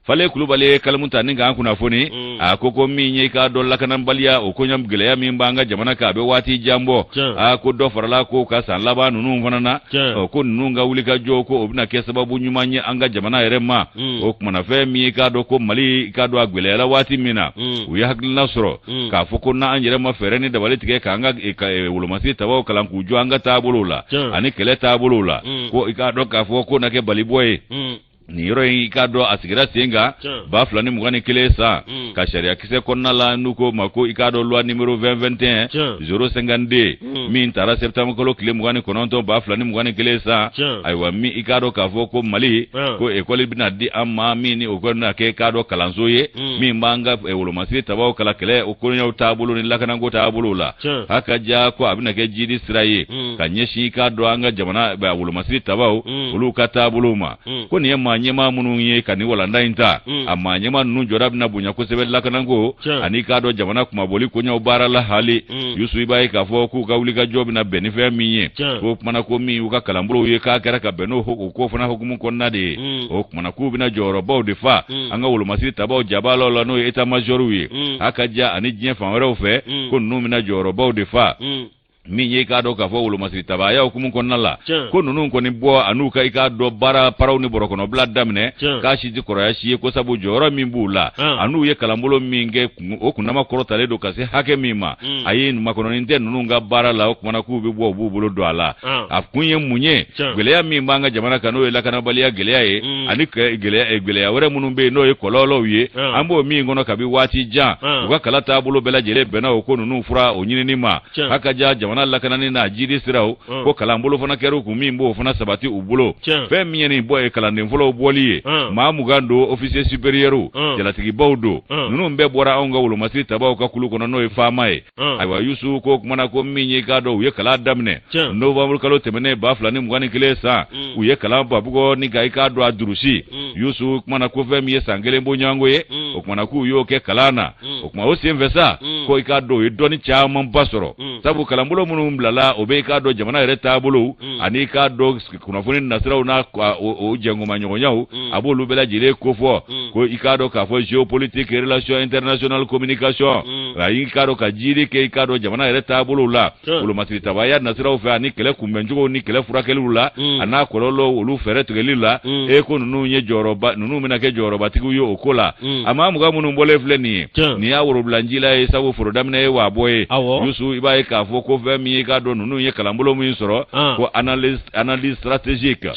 Fale Kulubali ye kalimu ta ni k'an kunnafoni, a ko min ye i k'a dɔn lakanabaliya o koɲa gɛlɛya min b'an ka jamana kan, a bɛ waati jan bɔ. A ko dɔ farala ko ka san laban ninnu fana na, ko ninnu ka wulikajɔ ko o bɛna kɛ sababu ɲuman ye an ka jamana yɛrɛ ma. O kumana fɛn min ye i k'a dɔn ko Mali i k'a dɔn a gɛlɛyara waati min na, u ye hakilina sɔrɔ k'a fɔ ko n'an yɛrɛ ma fɛɛrɛ ni dabali tigɛ k'an ka wolomasiri tabaw kalan k'u jɔ an ka taabolow la ani kɛlɛ taabolow la, ko i k'a dɔn k'a fɔ ko na kɛ balibɔ ye. Nin yɔrɔ in i k'a dɔn a sigira sen kan 2021 san ka sariyakisɛ kɔnɔna la n'u ko ma ko i k'a dɔn loi numéro 2021 052 min taara septembre kalo tile 29 2021 san. Ayiwa, min i k'a dɔn k'a fɔ ko Mali ko ekɔli bɛna di an ma min ni o bɛna kɛ k'a dɔn kalanso ye min b'an ka wolomasiri tabaw kalan kɛlɛ o koɲɛw taabolo ni lakanako taabolo la. A ka ja ko a bɛna kɛ jidi sira ye ka ɲɛsin i k'a dɔn an ka jamana wolomasiri tabaw olu ka taabolow ma. Ko nin ye maa ɲɛmaa minnu ye ka nin walanda in ta, a maa ɲɛmaa ninnu jɔda bɛna bonya kosɛbɛ lakanako ani k'a dɔn jamana kunmabɔli koɲɛw baara la hali. Yusu, i b'a ye k'a fɔ k'u ka wulikajɔ bɛna bɛn ni fɛn min ye, k'o kumana ko min y'u ka kalanbolow ye, k'a kɛra ka bɛn n'o o ko fana hukumu kɔnɔna de ye. O kumana k'u bɛna jɔyɔrɔbaw de fa an ka wolomasiri tabaw jabalaw la, n'o ye état majorw ye, a ka ja ani diɲɛ fan wɛrɛw fɛ, ko ninnu bɛna jɔyɔrɔbaw de fa. Min ye i k'a dɔn k'a fɔ wolomasiri tabaya hukumu kɔnɔna la, ko ninnu kɔni bɔ an'u ka i k'a dɔn baara paraw ni bɔrɔkɔnɔbila daminɛ, k'a si tɛ kɔrɔya si ye, ko sabu jɔyɔrɔ min b'u la an'u ye kalanbolo min kɛ, o kundama kɔrɔtalen don ka se hakɛ min ma. A ye makɔnɔnin tɛ ninnu ka baara la. O kumana k'u bɛ bɔ, u b'u bolo don a la. A kun ye mun ye? Gɛlɛya min b'an ka jamana kan, n'o ye lakanabaliya gɛlɛya ye, ani gɛlɛya wɛrɛ minnu bɛ yen, n'o ye kɔlɔlɔw ye an b'o min kɔnɔ kabi waati jan, u ka kalan taabolo bɛɛ lajɛlen bɛnna o ko ninnu fura o ɲinini ma. A ka ja jamana lakanani n'a jidi siraw, ko kalanbolo fana kɛra u kun min b'o fana sabati u bolo. Fɛn min ye nin bɔ ye, kalanden fɔlɔw bɔli ye, maa 20 don, officier supérieur jalatigibaw don. Ninnu bɛɛ bɔra anw ka wolomasiri tabaw ka kulu kɔnɔ, n'o ye FAMa ye. Ayiwa Yusu, ko kumana ko min ye k'a dɔn u ye kalan daminɛ novembre kalo tɛmɛnen 2021 san, u ye kalan babugɔ ni ka i k'a dɔn a durusi. Yusu, kumana ko fɛn min ye san kelen bɔɲɔgɔnko ye, o kumana k'u y'o kɛ kalan na. O kuma o senfɛ sa, ko i k'a dɔn u ye dɔnni camanba sɔrɔ, sabu kalanbolo minnu bilala, o bɛ i k'a dɔn jamana yɛrɛ taabolow ani i k'a dɔn kunnafoni nasiraw n'a o jɛnkomaɲɔgɔnyaw, a b'olu bɛɛ lajɛlen kofɔ, ko i k'a dɔn k'a fɔ géopolitique, relation internationale, communication, a i k'a dɔn ka jiidi kɛ i k'a dɔn jamana yɛrɛ taabolow la, wolomasiri tabaya nasiraw fɛ, ani kɛlɛ kunbɛncogo ni kɛlɛ furakɛliw la, a n'a kɔlɔlɔ olu fɛɛrɛ tigɛli la. E ko ninnu ye jɔyɔrɔba, ninnu bɛna kɛ jɔyɔrɔbatigiw ye o ko la. A maa 20 minnu bɔlen filɛ nin ye, nin y'a worobilanjila ye, sabu foro daminɛ ye waa bɔ ye. Yusu, i b'a ye k'a fɔ ko fɛn min ye k'a dɔn ninnu ye kalanbolo min sɔrɔ, ko analyse stratégique,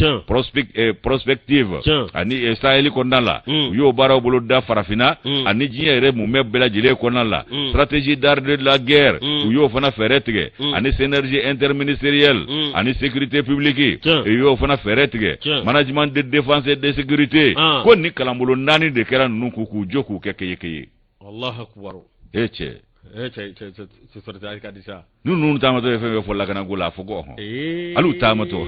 prospective ani Sahel kɔnɔna la, u y'o baaraw bolo da farafinna ani diɲɛ yɛrɛ mumɛ bɛɛ lajɛlen kɔnɔna la. Stratégie d'art de la guerre, u y'o fana fɛɛrɛ tigɛ, ani synergie interministérielle ani sécurité publique, u y'o fana fɛɛrɛ tigɛ, management de défense et de sécurité. Ko nin kalanbolo naani de kɛra ninnu k'u k'u jɔ k'u kɛ keye keye. Allahu akbar. E cɛ! E cɛ, cɛ, cɛ, ka di sa. Ninnu taamatɔ ye fɛn fɛn fɔ lakanako la, a fɔ ko ɔhɔn, hali u taamatɔ.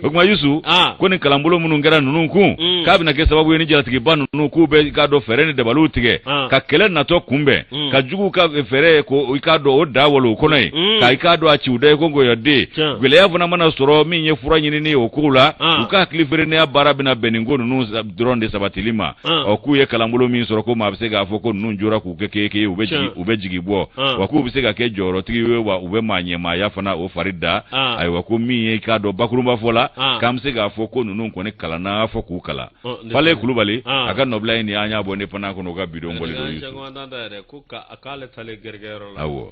O tuma Yusu, ko nin kalanbolo minnu kɛra ninnu kun, k'a bɛna kɛ sababu ye ni jalatigiba ninnu k'u bɛ i k'a dɔn fɛɛrɛ ni dabaliw tigɛ ka kɛlɛ natɔ kunbɛn, ka juguw ka fɛɛrɛ ko i k'a dɔn o da walo o kɔnɔ yen, ka i k'a dɔn a ci u da ye ko nkɔyɔden. Gɛlɛya fana mana sɔrɔ min ye fura ɲinini ye o kow la, u ka hakili feerenenya baara bɛna bɛn nin ko ninnu dɔrɔn de sabatili ma. Ɔ, k'u ye kalanbolo min sɔrɔ, ko maa bɛ se k'a fɔ ko ninnu jora k'u kɛ keke, u bɛ jigin, u bɛ jigi bɔ, wa k'u bɛ se ka kɛ jɔyɔrɔtigi ye, wa u bɛ maa ɲɛmaaya fana o fari da. Ayiwa, ko min ye i k'a dɔn bakurunba fɔ la, k'an bɛ se k'a fɔ ko ninnu kɔni kalanna fɔ k'u kalan. Fale Kulubali a ka nɔbila ye nin, an y'a bɔ ne fana kɔnɔ, u ka bidon bɔli don Yusu. Ko k'ale taalen gɛrɛgɛrɛyɔrɔ la. Awɔ.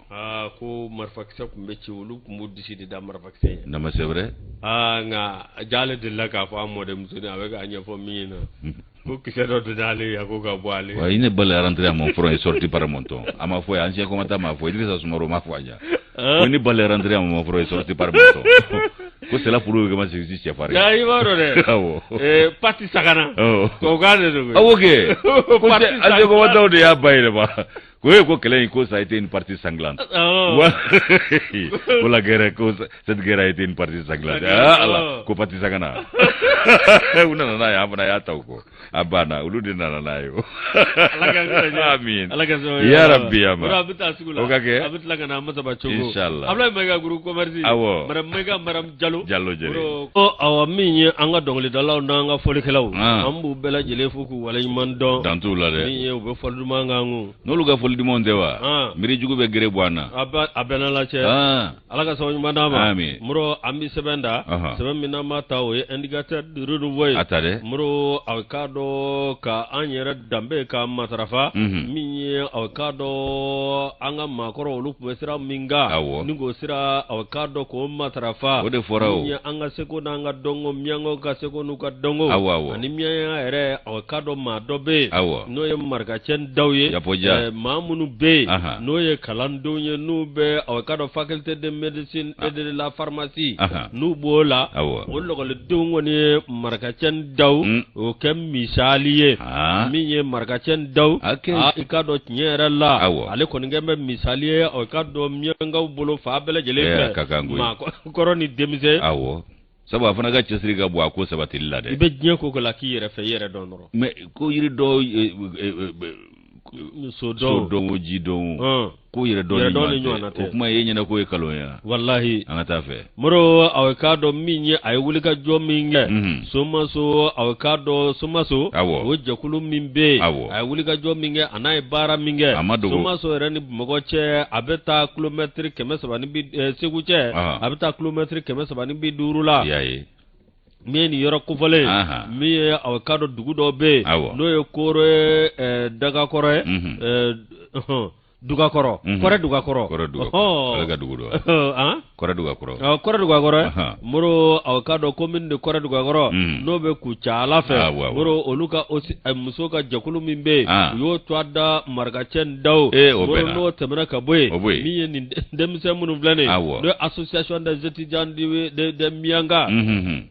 Ko marifakisɛ tun bɛ ci, olu tun b'u disi de da marifakisɛ ye. Non mais c'est vrai. Nka jaa ale delila k'a fɔ a mɔdenmuso a bɛ k'a ɲɛfɔ min na, ko kisɛ dɔ donna ale ye, ko ka bɔ ale. Wa une balle est rentrée à mon front et sortie par mon menton. A ma fɔ ye, ancien commandant m'a fɔ, Idrissa Soumaoro m'a fɔ a ɲa. Ko une balle est rentrée à mon front et sortie par mon menton. Ko cela prouve que moi je suis chef. Ya, i b'a dɔn dɛ. Awɔ. Partie sagana. Tubabukan de don. Awɔ kɛ. Ko ancien commandant de y'a bayɛlɛma. Ko e ko kɛlɛ in ko ça a été une partie sanglante. Awɔ. Ko la guerre, ko cette guerre a été une partie sanglante. Ah Allah, ko partie sagana. U nana n'a ye, an fana y'a ta u kɔ. A banna, olu de nana n'a ye o. Amin. Ala ka sababu. Ya Rabbi ya ma. A bɛ taa sugu la. O ka kɛ. A bɛ tila ka na Masaba Cogo. Inshallah. Abulaye Mayiga groupe commerce. Awɔ. Madame Mayiga, Madame Jalo. Jalo Jeli. Ko awɔ, min ye an ka dɔnkilidalaw n'an ka fɔlikɛlaw. An b'u bɛɛ lajɛlen fo k'u waleɲuman dɔn. Dan t'u la dɛ. Min ye u bɛ fɔli duman k'an kun. N'olu ka fɔli dumanw tɛ wa? Miiri jugu bɛ gere bɔ an na. A bɛɛ n'Ala cɛ. Ala ka sababu ɲuman d'an ma. Amin. Moro, an bɛ sɛbɛn da. Sɛbɛn min n'an b'a ta, o ye Indicateur du renouveau ye. A ta dɛ. Moro, a k'a dɔn ka an yɛrɛ danbe ka matarafa. Min ye a k'a dɔn an ka maakɔrɔ olu tun bɛ sira min kan. Awɔ. Ni k'o sira a k'a dɔn k'o matarafa. O de fɔra o. Min ye an ka seko n'an ka dɔnko, miyankaw ka seko n'u ka dɔnko. Awɔ awɔ. Ani miyankaya yɛrɛ, a k'a dɔn maa dɔ bɛ yen. Awɔ. N'o ye Marikacɛ Daw ye. Yapɔja. Maa minnu bɛ yen. N'o ye kalandenw ye, n'u bɛ a k'a dɔn faculté de médecine et de la pharmacie. N'u b'o la. Awɔ. O lɔgɔlidenw kɔni ye Marikacɛ Daw. O kɛ misali ye. Min ye Marikacɛ Daw. I k'a dɔn tiɲɛ yɛrɛ la. Awɔ. Ale kɔni kɛ bɛ misali ye, a k'a dɔn miyankaw bolo fan bɛɛ lajɛlen fɛ. Ka kan koyi. Maakɔrɔ ni denmisɛn. Awɔ. Sabu a fana ka cɛsiri ka bon a ko sabatili la dɛ. I bɛ diɲɛ ko ko la k'i yɛrɛ fɛ, i yɛrɛ dɔn dɔrɔn. Mais ko yiri dɔw, so dɔn o, ji dɔn o, ko yɛrɛ dɔn ni ɲɔgɔn tɛ. O kuma ye ɲɛna ko ye kalon ye. Walahi. An ka taa fɛ. Moro, aw k'a dɔn min ye, a ye wulikajɔ min kɛ Somaso, aw k'a dɔn Somaso, o jɛkulu min bɛ yen, a ye wulikajɔ min kɛ, a n'a ye baara min kɛ. A ma dogo. Somaso yɛrɛ ni Bamakɔ cɛ, a bɛ taa kilomɛtiri 300 ni bi, Segu cɛ, a bɛ taa kilomɛtiri 350 la. I y'a ye. Min ye nin yɔrɔ kofɔlen, min ye aw k'a dɔn dugu dɔ bɛ yen, n'o ye Kore Dagakɔrɔ ye, Dugakɔrɔ, Kɔrɛ Dugakɔrɔ, Kɔrɛ Dugakɔrɔ, ale ka dugu don, Kɔrɛ Dugakɔrɔ, Kɔrɛ Dugakɔrɔ. Moro, aw k'a dɔn commune de Kɔrɛ Dugakɔrɔ, n'o bɛ Kucala fɛ. Moro, olu ka muso ka jɛkulu min bɛ yen, u y'o tɔgɔ da Marikacɛ Ndaw. Moro, n'o tɛmɛna ka bɔ yen, min ye nin denmisɛn minnu filɛ nin ye, n'o ye association des étudiants de Miyanka,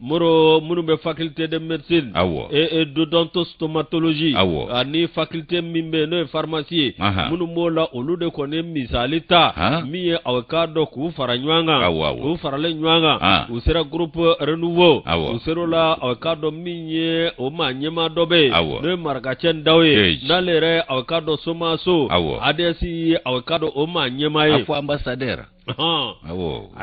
Moro, minnu bɛ faculté de médecine et d'odontostomatologie, ani faculté min bɛ yen n'o ye pharmacie ye, minnu b'o la, olu de kɔni ye misali ta min ye aw k'a dɔn k'u fara ɲɔgɔn kan. K'u faralen ɲɔgɔn kan, u sera groupe Renouveau, u ser'o la, aw k'a dɔn min ye o maa ɲɛmaa dɔ bɛ yen, n'o ye Marikacɛ Ndaw ye, n'ale yɛrɛ aw k'a dɔn Somaso ADS, aw k'a dɔn o maa ɲɛmaa ye. A fɔ ambassadeur. A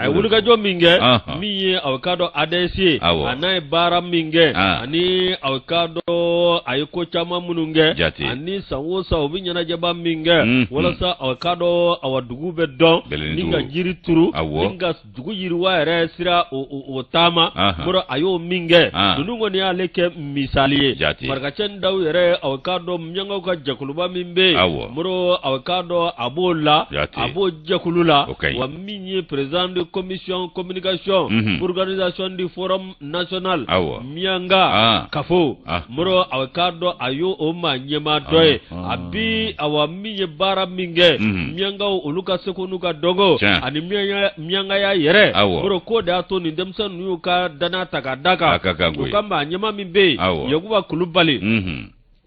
ye wulikajɔ min kɛ, min ye aw k'a dɔn ADS ye, a n'a ye baara min kɛ, ani aw k'a dɔn a ye ko caman minnu kɛ, ani san o san u bɛ ɲɛnajɛba min kɛ walasa aw k'a dɔn awa dugu bɛ dɔn ni ka jiri turu, ni ka dugu yiriwa yɛrɛ sira o taama. Moro, a y'o min kɛ, ninnu kɔni y'ale kɛ misali ye. Marikacɛ Ndaw yɛrɛ, aw k'a dɔn miyankaw ka jɛkuluba min bɛ yen, Moro, aw k'a dɔn a b'o la, a b'o jɛkulu la. Wa min ye président de commission communication organisation du forum national Miyanka kafo, Moro, aw k'a dɔn a y'o o maa ɲɛmaa dɔ ye. A bi awa min ye baara min kɛ miyankaw olu ka seko n'u ka dɔnko ani miyankaya yɛrɛ, Moro, k'o de y'a to nin denmisɛn ninnu y'u ka danaya ta k'a d'a kan. U ka maa ɲɛmaa min bɛ yen, Yakuba Kulubali,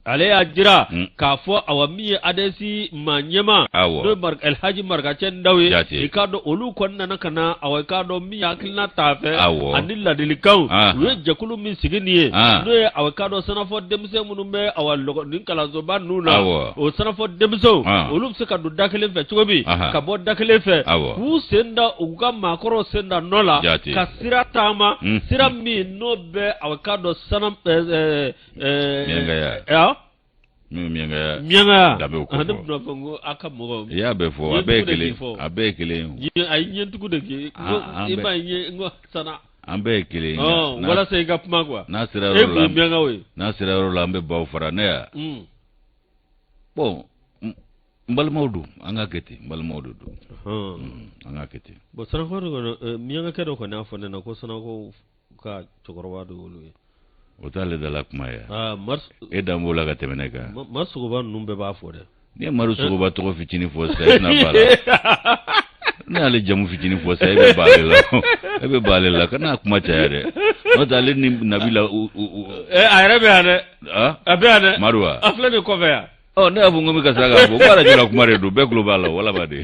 ale y'a jira k'a fɔ awa min ye ADS maa ɲɛmaa, n'o ye Elhaji Marikacɛ Ndaw ye, i k'a dɔn olu kɔni nana ka na, awa i k'a dɔn min ye hakilina t'a fɛ ani ladilikanw, u ye jɛkulu min sigi nin ye, n'o ye awa k'a dɔn sanafɔ denmisɛn minnu bɛ awa nin kalansoba ninnu na, o sanafɔ denmisɛnw, olu bɛ se ka don da kelen fɛ cogo min, ka bɔ da kelen fɛ, k'u sen da u ka maakɔrɔw sen da nɔ la, ka sira taama, sira min n'o bɛ awa k'a dɔn sana Miyankaya. Min miyankaya. Miyankaya. Danbew ko fɔ. Ne tun b'a fɔ ko a ka mɔgɔw. I y'a bɛɛ fɔ, a bɛɛ ye kelen, a bɛɛ ye kelen. A ye ɲɛtugu de kɛ. I m'a ye n ko sana. An bɛɛ ye kelen. Walasa i ka kuma quoi. N'a sera yɔrɔ la. E kun ye miyankaw ye. N'a sera yɔrɔ la, an bɛ baw fara ne ya. Bon, n balimaw don, an ka kɛ ten, n balimaw de don. An ka kɛ ten. Bon, sanafɔ kɔni, miyankakɛ dɔ kɔni y'a fɔ ne na ko sanafɔw ka cɛkɔrɔba de y'olu ye. O t'ale dala kuma ye. E dan b'o la ka tɛmɛ ne kan. Mari Sogoba ninnu bɛɛ b'a fɔ dɛ. N'i ye Mari Sogoba tɔgɔ fitinin fɔ sisan, e tɛna ba la. Ne y'ale jamu fitinin fɔ sisan, e bɛ ba ale la. E bɛ ba ale la, kana kuma caya dɛ. N'o tɛ ale ni Nabila. A yɛrɛ bɛ yan dɛ. A bɛ yan dɛ. Mari wa? A filɛ nin kɔfɛ yan. Ɔ, ne y'a fɔ n ko n bɛ ka sira k'a fɔ ko arajo la kuma de don, bɛɛ tulo b'a la, wala ba de.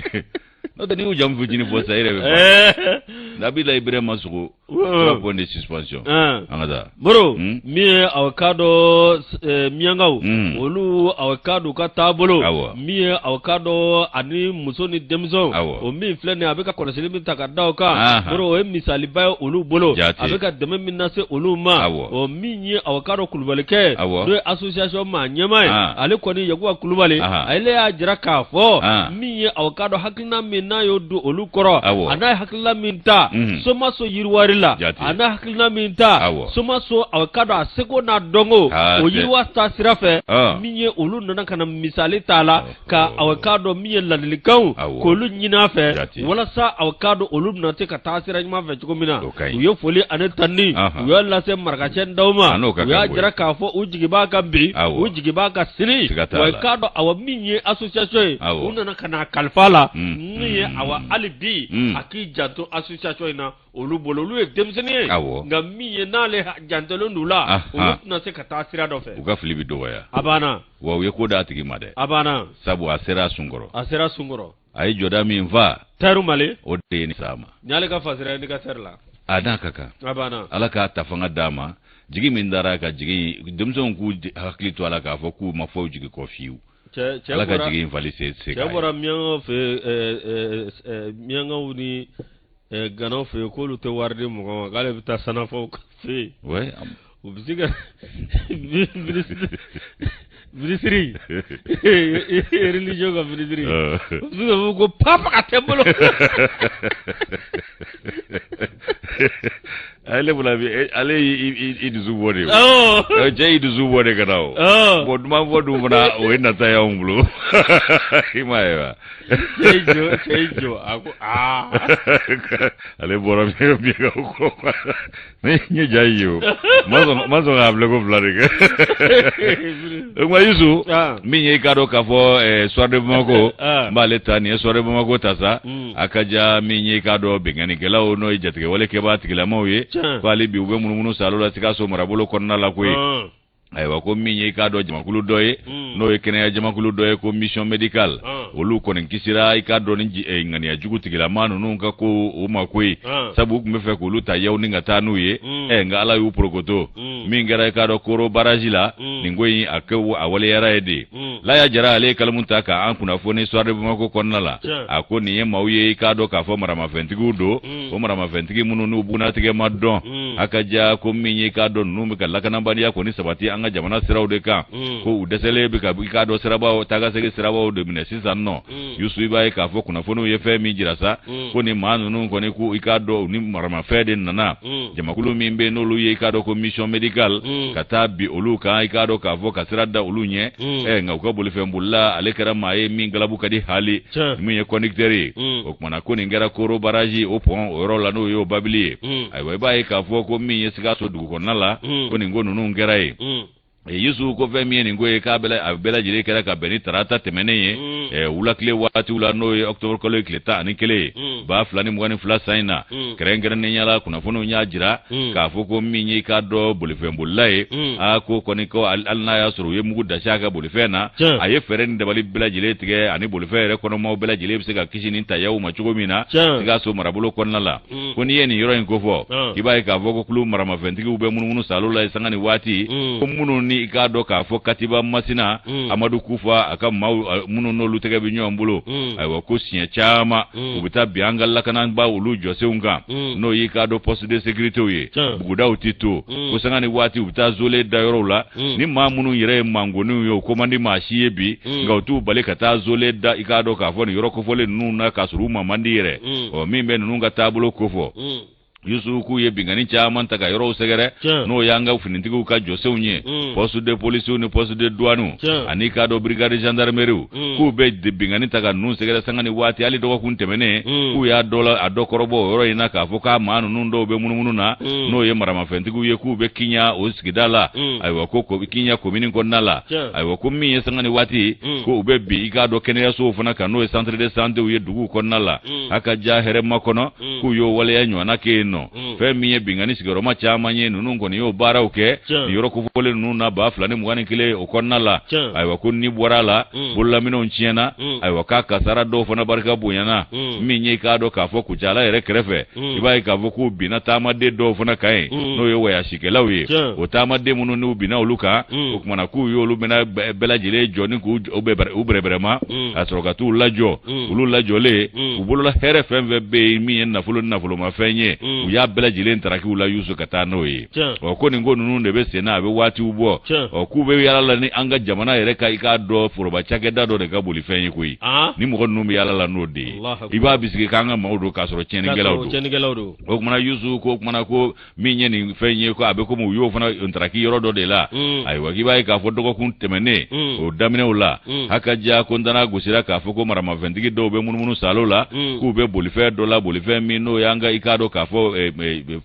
N'o tɛ n'i y'u jamu fitinin fɔ sisan, e yɛrɛ bɛ ban. Nabila Ibrahima Sogo, trois points de suspension. An ka taa. Moro, min ye aw k'a dɔn miyankaw, olu aw k'a dɔn u ka taabolo, min ye aw k'a dɔn ani muso ni denmisɛnw, o min filɛ nin ye, a bɛ ka kɔlɔsili min ta ka da o kan, Moro, o ye misaliba ye olu bolo, a bɛ ka dɛmɛ min lase olu ma, o min ye aw k'a dɔn Kulubalikɛ, n'o ye association maa ɲɛmaa ye, ale kɔni Yakuba Kulubali, ale y'a jira k'a fɔ min ye aw k'a dɔn hakilina min n'a y'o don olu kɔrɔ, a n'a ye hakilina min ta Somaso yiriwari la, a n'a hakilina min ta Somaso aw k'a dɔn a seko n'a dɔnko o yiriwa ta sira fɛ, min ye olu nana ka na misali t'a la, ka aw k'a dɔn min ye ladilikanw k'olu ɲini a fɛ, walasa aw k'a dɔn olu bɛna se ka taa sira ɲuman fɛ cogo min na. U ye foli ani tanuni u y'a lase Marakacɛ Ndaw ma. U y'a jira k'a fɔ u jigi b'a kan bi, u jigi b'a kan sini. Wa k'a dɔn awa min ye association ye, u nana ka n'a kalifa la, min ye awa hali bi a k'i janto association in na. Olu bolo, olu ye denmisɛnnin ye, nka min ye n'ale jantolen don u la, olu tɛna se ka taa sira dɔ fɛ. U ka fili bɛ dɔgɔya. A banna. Wa u ye ko d'a tigi ma dɛ. A banna. Sabu a sera a sun kɔrɔ. A sera sun kɔrɔ. A ye jɔda min fa. Tayiru Male. O de ye nin s'a ma. Nin y'ale ka fasira ye ne ka sɛri la. A n'a ka kan. A banna. Ala k'a ta fanga d'a ma. Jigi min dara ka jigi denmisɛnw k'u hakili to a la k'a fɔ k'u ma fɔ u jigi kɔ fiyewu. Cɛ Ala ka jigi in fali se se Cɛ bɔra miyankaw fɛ yen, miyankaw ni ganaw fɛ yen, k'olu tɛ wari di mɔgɔ ma, k'ale bɛ taa sanafɔw fɛ yen. Ouais. U bɛ se ka minisiri religion ka minisiri u bɛ se ka fɔ ko papa ka tɛ n bolo. Ale bolo bi ale y'i dusu bɔ de o. Cɛ y'i dusu bɔ de ka na o. Bon duman fɔ dun fana o ye nata y'anw bolo. I m'a ye wa. Cɛ y'i jɔ, cɛ y'i jɔ, a ko aa. Ale bɔra miyankaw kɔ. Ne ye ja ye o ma sɔn k'a filɛ ko fila de kɛ. O tuma Yusu, min ye i k'a dɔn k'a fɔ Soir de Bamako, n b'ale ta nin ye Soir de Bamako ta sa, a ka ja min ye i k'a dɔn binkannikɛlaw n'o ye jatigɛwale kɛbaa tigilamaw ye, ko hali bi u bɛ munumunu saalo la Sikaso marabolo kɔnɔna la koyi. Ayiwa ko min ye i k'a dɔn jamakulu dɔ ye, n'o ye kɛnɛya jamakulu dɔ ye ko mission médicale, olu kɔni kisira i k'a dɔn ni eh, ŋaniya jugu tigilama ninnu ka ko o ma koyi, sabu u tun bɛ fɛ k'olu ta yaw ni ka taa n'u ye, ɛ nka Ala y'u porokoto. Min kɛra i k'a dɔn Koro baraji la, nin ko in a kɛ a waleyara ye de. Laya Jara ale ye kalamu ta k'an kunnafoni Soir de Bamako kɔnɔna la. A ko nin ye maaw ye i k'a dɔn k'a fɔ maramafɛntigiw don, o maramafɛntigi minnu n'u bugunnatigɛ ma dɔn. A ka ja ko min ye i k'a dɔn ninnu bɛ ka lakanabaliya kɔni sabati an ka jamana siraw de kan, ko u dɛsɛlen bɛ ka i k'a dɔn sirabaw taakasegin sirabaw de minɛ sisan nɔ. Yusu, i b'a ye k'a fɔ kunnafoniw ye fɛn min jira sa, ko ni maa ninnu kɔni ko i k'a dɔn u ni maramafɛn de nana, jamakulu min bɛ n'olu ye i k'a dɔn ko mission médicale, ka taa bin olu kan i k'a dɔn k'a fɔ ka sira da olu ɲɛ. Ɛ nka u ka bolifɛnbolila ale kɛra maa ye min galabu ka di hali min ye conducteur ye. O kumana ko nin kɛra Koro baraji o pont o yɔrɔ la, n'o y'o babili ye. Ayiwa i b'a ye k'a fɔ ko min ye Sikaso dugu kɔnɔna la, ko nin ko ninnu kɛra yen. Yusu, ko fɛn min ye nin ko ye k'a a bɛɛ lajɛlen kɛra ka bɛn ni tarata tɛmɛnen ye, wulakile waatiw la, n'o ye octobre kalo ye tile 11 ye, 2022 san in na. Kɛrɛnkɛrɛnnenya la, kunnafoniw y'a jira k'a fɔ ko min ye i k'a dɔn bolifɛnbolila ye, a ko kɔni ko hali n'a y'a sɔrɔ u ye mugu dasi a ka bolifɛn na, a ye fɛɛrɛ ni dabali bɛɛ lajɛlen tigɛ ani bolifɛn yɛrɛ kɔnɔmaw bɛɛ lajɛlen bɛ se ka kisi nin tayaw ma cogo min na Sikaso marabolo kɔnɔna la. Ko n'i ye nin yɔrɔ in kofɔ, i b'a ye k'a fɔ ko kulu maramafɛntigiw bɛ munumunu saalo la sanga ni waati, ko minnu ni i k'a dɔn k'a fɔ Katiba Masina, Amadu Kufa a ka maaw minnu n'olu tɛgɛ bɛ ɲɔgɔn bolo. Ayiwa ko siɲɛ caman u bɛ taa bin an ka lakanabaa olu jɔsenw kan, n'o y'i k'a dɔn poste de sécuritéw ye, bugudaw tɛ to, ko sanga ni waati u bɛ taa zole da yɔrɔw la. Ni maa minnu yɛrɛ ye mangoninw ye, o ko man di maa si ye bi, nka u t'u bali ka taa zole da i k'a dɔn k'a fɔ nin yɔrɔ kofɔlen ninnu na k'a sɔrɔ u ma man di yɛrɛ. Ɔ min bɛ ninnu ka taabolo kofɔ, Yusu, k'u ye binkanni caman ta ka yɔrɔw sɛgɛrɛ, n'o y'an ka finitigiw ka jɔsenw ye, poste de polisiw ni poste de douane ani k'a dɔn brigade gendarmerie, k'u bɛ binkanni ta ka ninnu sɛgɛrɛ sanga ni waati. Hali dɔgɔkun tɛmɛnen, k'u y'a dɔ la a dɔ kɔrɔbɔ o yɔrɔ in na k'a fɔ k'a maa ninnu dɔw bɛ munumunu na, n'o ye maramafɛntigiw ye, k'u bɛ Kiɲa o sigida la. Ayiwa ko Kiɲa komini kɔnɔna la. Ayiwa ko min ye sanga ni waati, ko u bɛ bin i k'a dɔn kɛnɛyasow fana kan, n'o ye centre de santé ye duguw kɔnɔna la. A ka ja hɛrɛ makɔnɔ, k'u y'o waleya ɲɔgɔnna kɛ yen nɔ. Fɛn min ye binkanni sigiyɔrɔma caman ye, ninnu kɔni y'o baaraw kɛ nin yɔrɔ kofɔlen ninnu na 2021 o kɔnɔna la. Ayiwa ko ni bɔra a la, bololaminɛnw tiɲɛna. Ayiwa k'a kasara dɔw fana barika bonyana. Min ye i k'a dɔn k'a fɔ Kucala yɛrɛ kɛrɛfɛ, i b'a ye k'a fɔ k'u binna taamaden dɔw fana kan yen, n'o ye wayasikɛlaw ye. O taamaden minnu n'u binna olu kan, o kumana k'u y'olu minɛ bɛɛ lajɛlen jɔ ni k'u bɛrɛbɛrɛma ka sɔrɔ ka t'u lajɔ. Olu lajɔlen, u bolola hɛrɛ fɛn fɛn bɛ yen min ye nafolo ni nafolomafɛn ye, u y'a bɛɛ lajɛlen taraki u la Yusu ka taa n'o ye. Ɔ ko nin ko ninnu de bɛ sen na, a bɛ waatiw bɔ. Ɔ k'u bɛ yaala la ni an ka jamana yɛrɛ ka i k'a dɔn foroba cakɛda dɔ de ka bolifɛn ye koyi. Ni mɔgɔ ninnu bɛ yaala la n'o de ye, i b'a bisigi k'an ka maaw don k'a sɔrɔ tiɲɛnikɛlaw don. O kumana Yusu, ko kumana ko min ye nin fɛn ye, ko a bɛ komi u y'o fana ntaraki yɔrɔ dɔ de la. Ayiwa k'i b'a ye k'a fɔ dɔgɔkun tɛmɛnen o daminɛw la, a ka ja ko ntana gosira k'a fɔ ko maramafɛntigi dɔw bɛ munumunu saalo la, k'u bɛ bolifɛn dɔ la, bolifɛn min n'o y'an ka i k'a dɔn k'a fɔ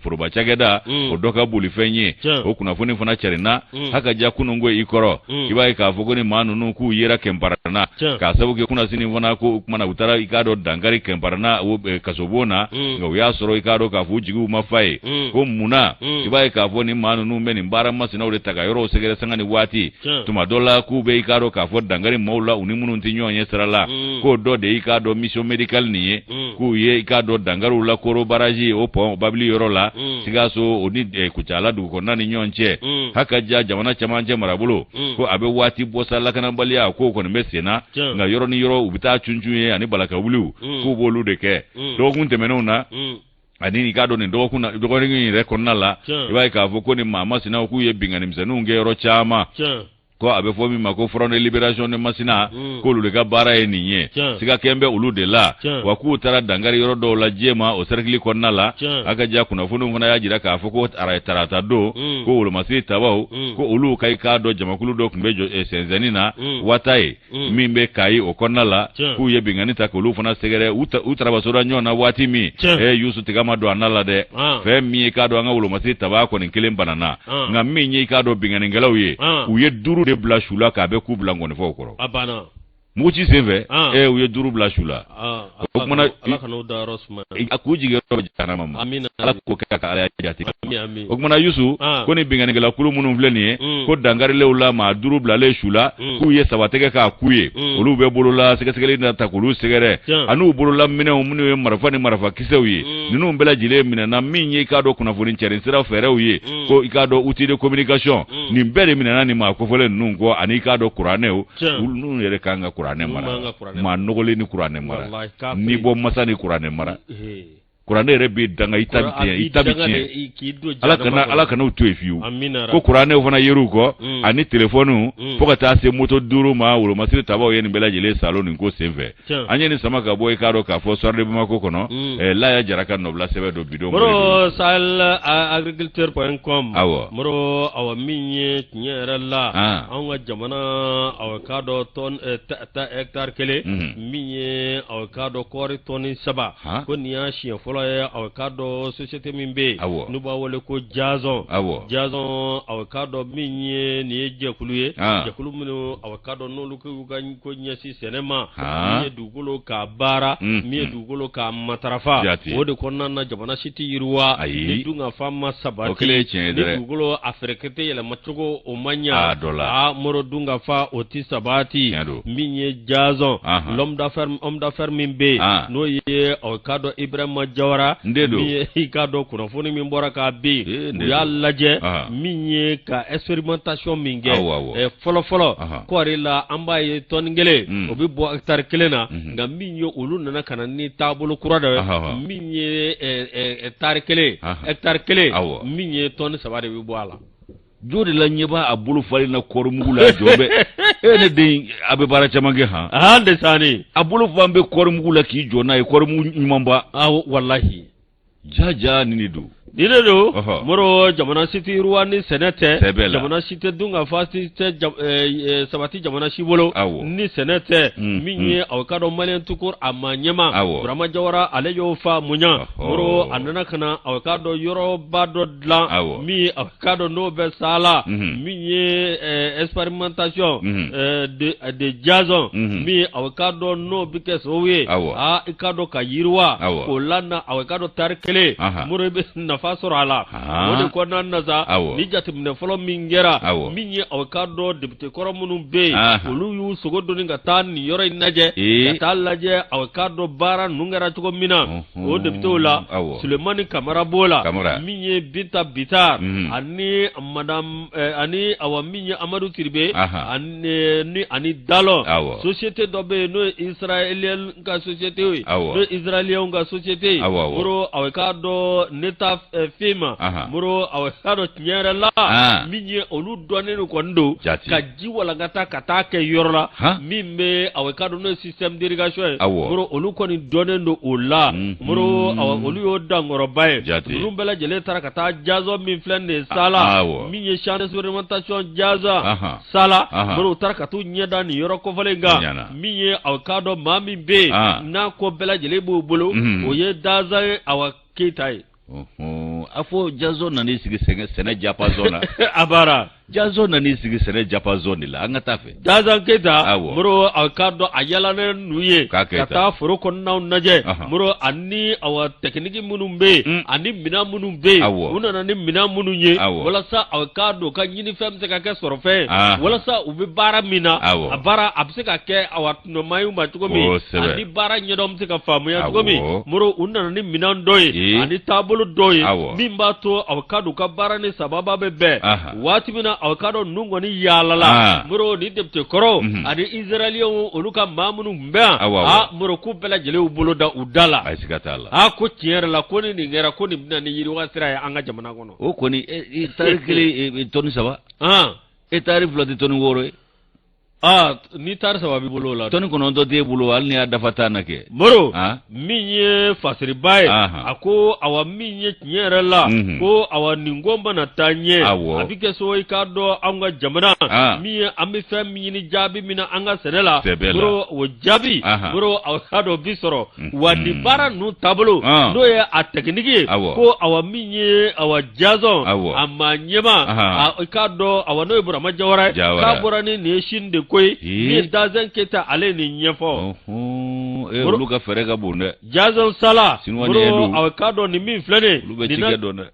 foroba cakɛda o dɔ ka bolifɛn ye. O kunnafoni fana carinna. A ka ja kunun ko i kɔrɔ, i b'a ye k'a fɔ ko ni maa ninnu k'u yera Kɛnparana, k'a sababu kɛ kunnasini fana ko o kumana u taara i k'a dɔn dankari Kɛnparana o kasobon na, nka u y'a sɔrɔ i k'a dɔn k'a fɔ u jigiw ma fa ye. Ko munna i b'a ye k'a fɔ ni maa ninnu bɛ nin baara masinaw de ta ka yɔrɔw sɛgɛrɛ sanga ni waati, tuma dɔ la k'u bɛ i k'a dɔn k'a fɔ dankari maaw la u ni minnu tɛ ɲɔgɔn ye sira la, k'o dɔ de i k'a dɔn mission médicale nin ye, k'u ye i k'a dɔn dankariw la Koro baraji o pont pɔn babili yɔrɔ la Sikaso o ni Kucala dugu kɔnɔna ni ɲɔgɔn cɛ ha ka ja jamana cɛmancɛ marabolo ko a bɛ waati bɔ sa lakanabaliya k'o kɔni bɛ sen na nka yɔrɔ ni yɔrɔ u bɛ taa cuncun ye ani balakawuliw k'u b'olu de kɛ dɔgɔkun tɛmɛnenw na ani i k'a dɔn nin dɔgɔkun na dɔgɔkun in yɛrɛ kɔnɔna la i b'a ye k'a fɔ ko ni maa masinaw k'u ye binkanni misɛnninw kɛ yɔrɔ caman ko a bɛ fɔ min ma ko Front de Libération de Masina k'olu de ka baara ye nin ye siga kɛn bɛ olu de la wa k'u taara dankari yɔrɔ dɔw la Jema o sɛrɛkili kɔnɔna la a ka ja kunnafoniw fana y'a jira k'a fɔ ko tarata don ko wolomasiri tabaw ko olu ka i k'a dɔn jamakulu dɔ tun bɛ eh, sɛnsɛnni na wata ye min bɛ Kayi o kɔnɔna la k'u ye binkanni ta k'olu fana sɛgɛrɛ u tarabasola ɲɔgɔn na waati min e Yusu tiga ma don a na la dɛ fɛn min ye k'a dɔn an ka wolomasiri taba kɔni kelen banana nka min ye i k'a dɔn binkannikɛlaw ye u ye duuru de bila su la k'a bɛ k'u bila nkɔnifɔw kɔrɔ muguci senfɛ ee u ye duuru bila su la o kumana ala kan'u dayɔrɔ sumaya a k'u jigiyɔrɔ jahanama ma ala k'o kɛ ka ala jate o kumana Yusu ko ni binkannikɛla kulu minnu filɛ nin ye ko dankarilenw la maa duuru bilalen su la k'u ye saba tɛgɛ k'a ku ye olu bɛ bolola sɛgɛsɛgɛli na ta k'olu sɛgɛrɛ an'u bolola minɛnw minnu ye marifa ni marifa kisɛw ye ninnu bɛɛ lajɛlen minɛna min ye i k'a dɔn kunnafoni cɛrin sira fɛɛrɛw ye ko i k'a dɔn outil de communication nin bɛɛ de minɛna nin maa kofɔlen ninnu kɔ ani i k'a dɔn kuranɛw ninnu yɛrɛ kan ka kuranɛ mara maa nɔgɔlen ni kuranɛ mara n'i bɔ masa ni kuranɛ mara kuranɛ yɛrɛ bɛ danga i ta bɛ tiɲɛ i ta bɛ tiɲɛ ala kana ala kana u to yen fiyewu ko kuranɛw fana yer'u kɔ ani telefɔniw fo ka taa se moto duuru ma wolomasiri tabaw ye nin bɛɛ lajɛlen salo nin ko senfɛ an ye nin sama ka bɔ i k'a dɔn k'a fɔ Soir de Bamako kɔnɔ Laya Jara ka nɔbila sɛbɛn don bidon Moro Sahel agriculteur point com awɔ Moro awa min ye tiɲɛ yɛrɛ la anw ka jamana awa k'a dɔn tɔn hectare kelen min ye awa k'a dɔn kɔɔri tɔni saba ko nin y'a siɲɛ fɔlɔ ye awa k'a dɔn société min bɛ yen n'u b'a wele ko Jazon Jazon awa k'a dɔn min ye nin ye jɛkulu ye jɛkulu minnu awa k'a dɔn n'olu k'u ka ko ɲɛsin sɛnɛ ma min ye dugukolo k'a baara min ye dugukolo k'a matarafa o de kɔnɔna na jamana si tɛ yiriwa ni dunkafa ma sabati ni dugukolo a fɛrɛkɛtɛ yɛlɛmacogo o ma ɲa a Moro dunkafa o tɛ sabati min ye Jazon l'homme d'affaires homme d'affaires min bɛ yen n'o ye o k'a dɔn Ibrahima Jawara min ye i k'a dɔn kunnafoni min bɔra k'a bin u y'a lajɛ min ye ka expérimentation min kɛ fɔlɔ fɔlɔ kɔɔri la an b'a ye tɔni kelen o bɛ bɔ hectare kelen na nka min ye olu nana ka na ni taabolo kura dɔ ye min ye tari kelen hectare kelen min ye tɔni saba de bɛ bɔ a la jo de la ɲɛ b'a a bolo falen na kɔɔri mugu la jɔ bɛ e ne den a bɛ baara caman kɛ han han de sani a bolo fan bɛ kɔɔri mugu la k'i jɔ n'a ye kɔɔri mugu ɲumanba walahi ja ja nin de don nin de don Moro jamana si tɛ yiriwa ni sɛnɛ tɛ jamana si tɛ dunkafa si tɛ sabati jamana si bolo ni sɛnɛ tɛ min ye aw k'a dɔn malien tout court a maa ɲɛmaa Burama Jawara ale y'o faamuya Moro a nana ka na aw k'a dɔn yɔrɔba dɔ dilan min aw k'a dɔn n'o bɛ Sala min ye expérimentation de Jazon min aw k'a dɔn n'o bɛ kɛ sababu ye aa i k'a dɔn ka yiriwa k'o lana aw k'a dɔn tari kelen Moro i bɛ nafa sɔrɔ a la o de kɔnɔna na sa ni jateminɛ fɔlɔ min kɛra min ye aw k'a dɔn député kɔrɔ minnu bɛ yen olu y'u sogo doni ka taa nin yɔrɔ in lajɛ ka taa lajɛ aw k'a dɔn baara ninnu kɛra cogo min na o députéw la Sulemani Kamara b'o la min ye Binta Bitar ani madame ani awa min ye Amadu Tiribe ani ani Dalɔ société dɔ bɛ yen n'o ye israélien ka société ye n'o ye israélien ka société ye Moro aw k'a dɔn Netafim Moro aw k'a dɔn tiɲɛ yɛrɛ la min ye olu dɔnnen kɔni don ka ji walankata ka taa kɛ yɔrɔ la min bɛ aw k'a dɔn n'o ye système d'irrigation ye Moro olu kɔni dɔnnen don o la Moro olu y'o dankɔrɔba ye ninnu bɛɛ lajɛlen taara ka taa Jazon min filɛ nin ye Sala min ye champ d'expérimentation Jazon Sala Moro u taara ka t'u ɲɛ da nin yɔrɔ kofɔlen kan min ye aw k'a dɔn maa min bɛ yen n'a ko bɛɛ lajɛlen b'o bolo o ye Danzan awa Keyita ye a fɔ Jazon nan'i sigi sɛnɛ japazɔn na a baara. Jason nan'i sigi sɛnɛ diapason de la an ka taa fɛ Jason Keyita Moro a k'a dɔn a yalalen n'u ye ka taa foro kɔnɔnaw lajɛ Moro ani awa tɛkiniki minnu bɛ yen ani minɛn minnu bɛ yen u nana ni minɛn minnu ye walasa a k'a dɔn ka ɲinifɛn bɛ se ka kɛ sɔrɔfɛn ye walasa u bɛ baara min na a baara a bɛ se ka kɛ awa tɔnɔma ye u ma cogo min ani baara ɲɛdɔn bɛ se ka faamuya cogo min Moro u nana ni minɛn dɔ ye ani taabolo dɔ ye min b'a to a k'a dɔn u ka baara ni sababa bɛ bɛn waati min na a k'a dɔn ninnu kɔni yaalala ah. Moro ni député kɔrɔw ani israéliyɛnw olu ka maa minnu tun bɛ yan a Moro k'u bɛɛ lajɛlen y'u bolo da u da la siga t'a la a ko tiɲɛ yɛrɛ la ko ni nin kɛra ko nin bɛna ni yiriwa sira ye an ka jamana kɔnɔ o kɔni tari kelen tɔni saba e tari fila tɛ tɔni wɔɔrɔ ye Aa ni tari saba b'i bolo o la tɔni kɔnɔntɔn t'e bolo hali n'i y'a dafa tan na kɛ Moro min ye fasiriba ye a ko awa min ye tiɲɛ yɛrɛ la ko awa nin ko mana taa ɲɛ a bɛ kɛ so i k'a dɔn an ka jamana min ye an bɛ fɛn min ɲini jaabi min na an ka sɛnɛ la Moro o jaabi Moro a k'a dɔn bi sɔrɔ wa nin baara ninnu taabolo n'o ye a tɛkiniki ye ko awa min ye awa Jason a maa ɲɛmaa i k'a dɔn awa n'o ye Burama Jawara ye k'a bɔra ni nin ye Chine de ko ye min ye Dazɛn Keyita ale ye nin ɲɛfɔ olu ka fɛɛrɛ ka bon dɛ Jason Sala a k'a dɔn nin min filɛ nin olu bɛ cikɛ dɔn dɛ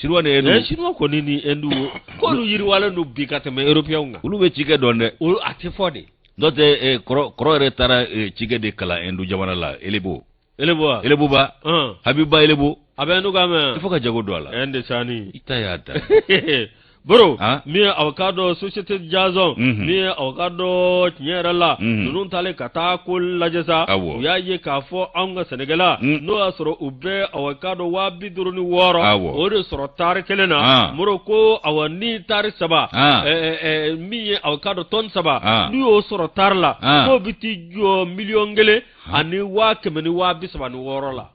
Chinois ni Hindu Chinois kɔni ni Hindu k'olu yiriwalen don bi ka tɛmɛ Européens kan olu bɛ cikɛ dɔn dɛ a tɛ fɔ de n'o tɛ kɔrɔ yɛrɛ taara cikɛ de kalan Hindu jamana la Elebo Elebo wa? Elebo ba Habiba Elebo a bɛ Hindu kan mɛn il faut ka jago don a la Inde sani i ta y'a da Boro min ye aw k'a dɔn société Jason min ye aw k'a dɔn tiɲɛ yɛrɛ la ninnu taalen ka taa ko lajɛ sa u y'a ye k'a fɔ anw ka sɛnɛkɛla n'o y'a sɔrɔ u bɛ aw k'a dɔn 56 o de sɔrɔ tari kelen na Moro ko awa ni tari saba min ye aw k'a dɔn tɔni saba n'u y'o sɔrɔ tari la k'o bɛ t'i jɔ miliyɔn kelen ani 136 000 la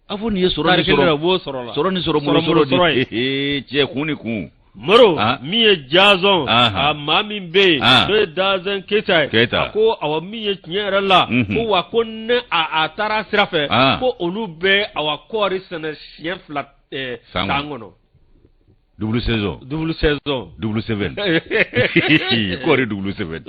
a fɔ nin ye sɔrɔ ni sɔrɔ b'o sɔrɔ la sɔrɔ ni sɔrɔ bolo sɔrɔ de cɛ kun ni kun Moro min ye Jason a maa min bɛ yen n'o ye Dazɛn Keyita ye a ko awa min ye tiɲɛ yɛrɛ la ko wa ko ne a taara sira fɛ ko olu bɛ awa kɔɔri sɛnɛ siɲɛ fila san kɔnɔ Double saison. Double saison. Double seven. Kɔɔri double seven.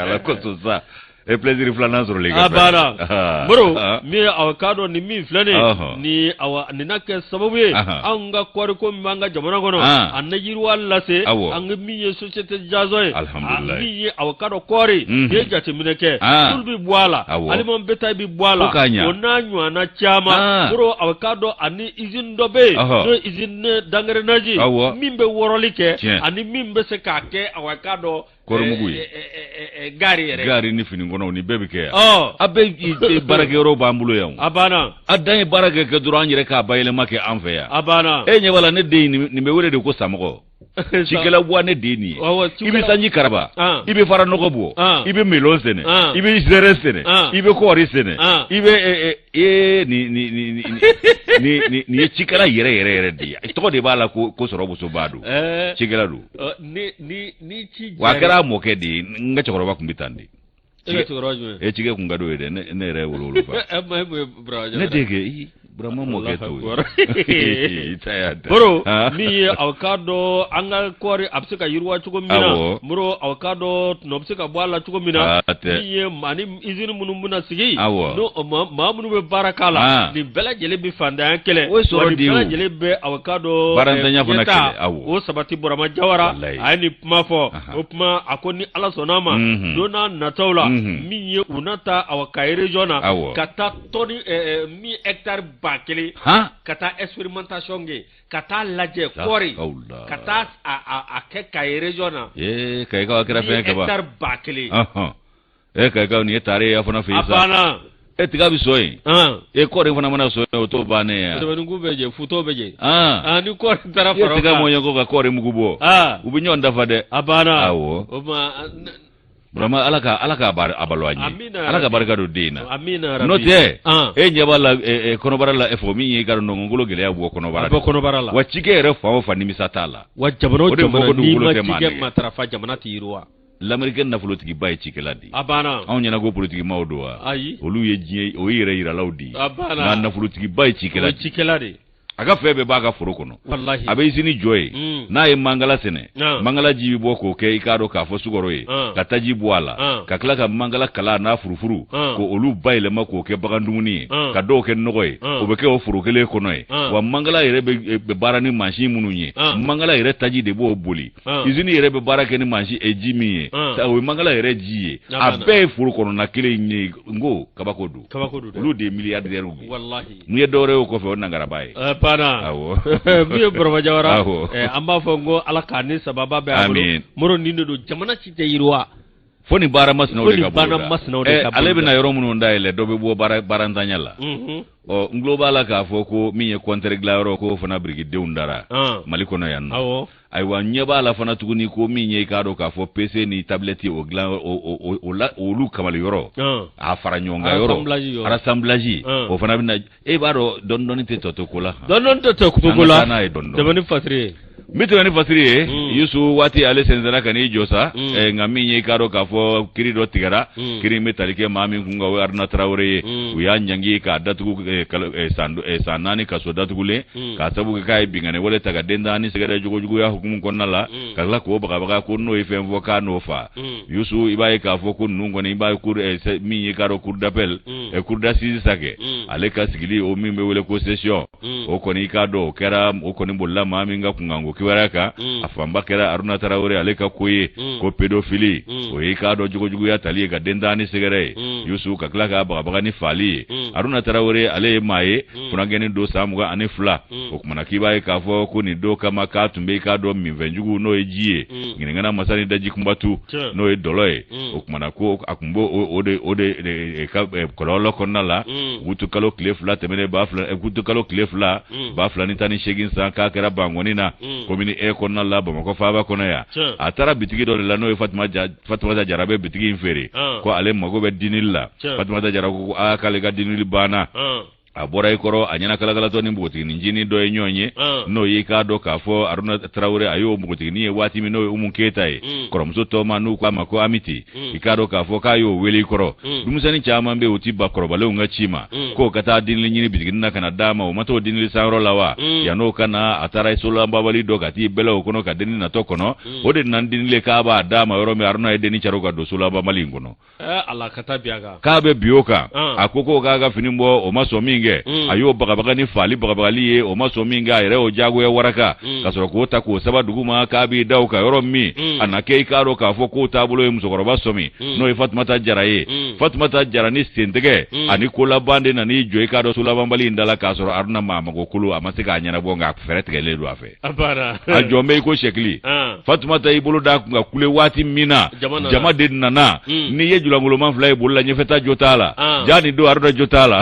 Ala kosɔn sa. E plaisir filanan sɔrɔ a banna Moro min ye aw k'a dɔn nin min filɛ nin ni awa nin na kɛ sababu ye anw ka kɔɔriko min b'an ka jamana kɔnɔ a na yiriwa lase an ka min ye société Jason ye alihamudulila min ye aw k'a dɔn kɔɔri n'i ye jateminɛ kɛ tulu bɛ bɔ a la aliment bétail bɛ bɔ a la o n'a ɲɔgɔnna caman Moro aw k'a dɔn ani usine dɔ bɛ yen n'o ye usine d'engrenage min bɛ wɔrɔli kɛ ani min bɛ se k'a kɛ aw k'a dɔn kɔɔrimugu ye gari yɛrɛ gari ni fini kɔnɔw ni bɛɛ bɛ kɛ yan a bɛɛ baarakɛyɔrɔ b'an bolo yan a banna a dan ye baara kɛ kɛ dɔrɔn an yɛrɛ k'a bayɛlɛma kɛ an fɛ yan a banna e ɲɛ b'a la ne den nin bɛ wele de ko samɔgɔ cikɛla wa ne den nin ye i bɛ sanji karaba i bɛ fara nɔgɔ bɔ i bɛ melon sɛnɛ i bɛ zɛrɛ sɛnɛ i bɛ kɔɔri sɛnɛ i bɛ ee nin nin nin nin nin nin ye cikɛla yɛrɛ yɛrɛ yɛrɛ de ye tɔgɔ de b'a la ko ko sɔrɔ musoba don cikɛla don ni ni ni ci wa a kɛra a mɔkɛ de ye n ka cɛkɔrɔba tun bɛ tan de e ka cɛkɔrɔba jumɛn e cikɛ kun ka d'o ye dɛ ne yɛrɛ wolo fa ne denkɛ Burama mɔkɛ t'o ye i ta y'a da Moro min ye aw k'a dɔn an ka kɔɔri a bɛ se ka yiriwa cogo min na Moro aw k'a dɔn tɔnɔ bɛ se ka bɔ a la cogo min na min ye ani usine minnu bɛna sigi n'o maa minnu bɛ baara k'a la nin bɛɛ lajɛlen bɛ fantanya kɛlɛ o ye sɔrɔ de ye nin bɛɛ lajɛlen bɛ aw k'a dɔn baarantanya fana kɛlɛ awɔ o sabati Burama Jawara a ye nin kuma fɔ o kuma a ko ni Ala sɔnn'a ma don n'a nataw la min ye u na taa awa Kayi région na ka taa tɔni min hectare 1000 ka taa expérimentation kɛ ka taa lajɛ kɔɔri ka taa a kɛ Kayi région na ee Kayikaw a kɛra fɛn kaba hectare 1000 e Kayikaw nin ye taare ye fana fɛ yen sa a banna e tiga bɛ sɔn yen e kɔɔri fana mana sɔn yen o t'o bannen ye sɛbɛnniku bɛ jɛ futɔ bɛ jɛ ni kɔɔri taara fara tiga mɔɲɔgɔn ka kɔɔri mugu bɔ u bɛ ɲɔgɔn dafa dɛ a banna awɔ o tuma Burama ala ka ala ka a balo an ye ala ka barika don den na n'o tɛ e ɲɛ b'a la kɔnɔbara la fɔ min ye ka nɔngɔnkolo gɛlɛya bɔ kɔnɔbara bɔ kɔnɔbara la wa cikɛ yɛrɛ fan o fan nimisa t'a la wa jamana o jamana n'i ma cikɛ matarafa jamana tɛ yiriwa L'Amérique nafolotigiba ye cikɛla de ye a banna anw ɲɛna ko politikimaw don wa ayi olu ye diɲɛ o ye yɛrɛ yiralaw de ye a banna nka nafolotigiba ye cikɛla de ye. A ka fɛn bɛɛ b'a ka foro kɔnɔ. Walahi. A bɛ izini jɔ yen. N'a ye mangala sɛnɛ, mangala ji bɛ bɔ k'o kɛ, i k'a dɔn k'a fɔ sukaro ye, ka taji bɔ a la, ka tila ka mangala kala n'a furufuru ko olu bayɛlɛma k'o kɛ bagan dumuni ye, ka dɔw kɛ nɔgɔ ye. O bɛ kɛ o foro kelen kɔnɔ ye. Wa mangala yɛrɛ bɛ baara ni mansin minnu ye, mangala yɛrɛ taji de b'o boli. Izini yɛrɛ bɛ baara kɛ ni mansin ji min ye, o ye mangala yɛrɛ ji ye. A bɛɛ ye foro kɔnɔna kelen ye. N ko kabako don. Kabako don dɛ. Olu de ye milliardaires ye. Walahi. N'i ye dɔwɛrɛ y'o kɔfɛ, o nangaraba ye. Banna. Awɔ. Min ye Burama Jawara. Awɔ. An b'a fɔ n ko Ala k'a ni sababa bɛn a bolo. Amiin. Moro, nin de don, jamana si tɛ yiriwa. Fo ni baara masinaw de ka Fo ni baara boloda. masinaw de ka Ale boloda. bɛna yɔrɔ minnu dayɛlɛ, dɔ bɛ bɔ baarantanya la. Ɔ, n tulo b'a la k'a fɔ ko min ye kɔntɛri dilanyɔrɔ, k'o fana birikidenw dara Mali kɔnɔ yan nɔ. Ayiwa, n ɲɛ b'a la fana tuguni ko min ye, i k'a dɔn k'a fɔ PC ni tablette, o dilan, o la, olu kamali yɔrɔ, a fara ɲɔgɔn kan yɔrɔ, rassemblage yɔrɔ, o fana bɛna. E b'a dɔn, dɔɔni dɔɔni tɛ tɔ to ko la. Dɔɔni dɔɔni tɛ tɔ to ko la. An ka taa n'a ye dɔɔni dɔɔni. Tɛmɛ ni fasiri ye. N bɛ tɛmɛ ni fasiri ye. Yusu, waati ale sɛnsɛnna ka n'i jɔ sa. Nka min ye, i k'a dɔn k'a fɔ kiri dɔ tigɛra, kiri in bɛ tali kɛ maa min kun kan, o ye Haruna Tarawele ye. U y'a ɲangi k'a datugu san 4 kaso datugulen, k'a sabu kɛ k'a ye binkanni wale ta ka dentanni sɛgɛrɛ jogojuguya hukumu kɔnɔna la, ka tila k'o bagabaga ko n'o ye fɛn fɔ k'a n'o fa. Yusu, i b'a ye k'a fɔ ko ninnu kɔni, i b'a ye cour, min ye, k'a dɔn cour d'appel, cour d'assises sa kɛ, ale ka sigili, o min bɛ wele ko session, o kɔni, i k'a dɔn o kɛra, o kɔni bolila maa min ka kunkanko kibaruya kan, a fanba kɛra Haruna Tarawele ale ka ko ye, ko pédophilie, o ye, i k'a dɔn, jogojuguya tali ye ka dentanni sɛgɛrɛ ye, Yusu, ka tila k'a bagabaga ni faali ye. Haruna Tarawele, ale ye maa ye, funankɛnin don, san 22. O kumana k'i b'a ye k'a fɔ ko nin don kama k'a tun bɛ, i k'a dɔn, minfɛnjugu, n'o ye ji ye, ɲininkana masa ni daji kunbatu, n'o ye dɔlɔ ye. O kumana ko a tun b'o o de ka kɔlɔlɔ kɔnɔna la utikalo tile 2 tɛmɛnen ba fila, utikalo tile 2 2018 san, k'a kɛra Bankɔni na, commune E kɔnɔna la, Bamakɔ faaba kɔnɔ yan. A taara bitigi dɔ de la, n'o ye Fatumata Jara bɛ bitigi in feere, ko ale mago bɛ dinili la. Fatumata Jara ko aa, k'ale ka dinili banna. A bɔra i kɔrɔ, a ɲɛna kalakalatɔ ni npogotiginin ncinin dɔ ye ɲɔgɔn ye, n'o ye, i k'a dɔn k'a fɔ Haruna Tarawele, a y'o npogotiginin ye waati min, n'o ye Umu Keyita ye, kɔrɔmuso tɔma, n'u k'a ma ko Amiti, i k'a dɔn k'a fɔ k'a y'o wele i kɔrɔ. Denmisɛnnin caman bɛ yen, u ti ba kɔrɔbalenw ka ci ma, k'o ka taa dinili ɲini bitiginin na ka na d'a ma. O ma t'o dinili sanyɔrɔ la wa? Yann'o ka na, a taara solanbabali dɔ ka t'i bɛlɛ o kɔnɔ ka denni natɔ kɔnɔ. O de nana dinili k'a b'a d'a ma yɔrɔ min, Haruna ye denni caro ka don solanbabali in kɔnɔ. Ala ka taa bi a kan. K'a bɛ bi o kan, a ko ko k'a ka fini bɔ, o ma sɔn min kɛ, a y'o bagabaga ni faali bagabagali ye, o ma sɔn min kɛ, a yɛrɛ y'o jagoya waraka ka sɔrɔ k'o ta k'o saba dugu ma k'a b'i da o kan yɔrɔ min. A na kɛ, i k'a dɔn k'a fɔ k'o taabolo ye musokɔrɔba sɔmi, n'o ye Fatumata Jara ye. Fatumata Jara ni sentigɛ ani kolaban de nan'i jɔ, i k'a dɔn, solabanbali in da la, k'a sɔrɔ Haruna maa mago kolo, a ma se k'a ɲɛnabɔ, nka fɛɛrɛ tigɛlen don a fɛ. A jɔn bɛ i ko sɛkili. Fatumata y'i bolo d'a kun ka kule waati min na, jama de nana. N'i ye julankoloman fila ye boli la, ɲɛfɛta jo t'a la. Ja nin don, Haruna jo t'a la.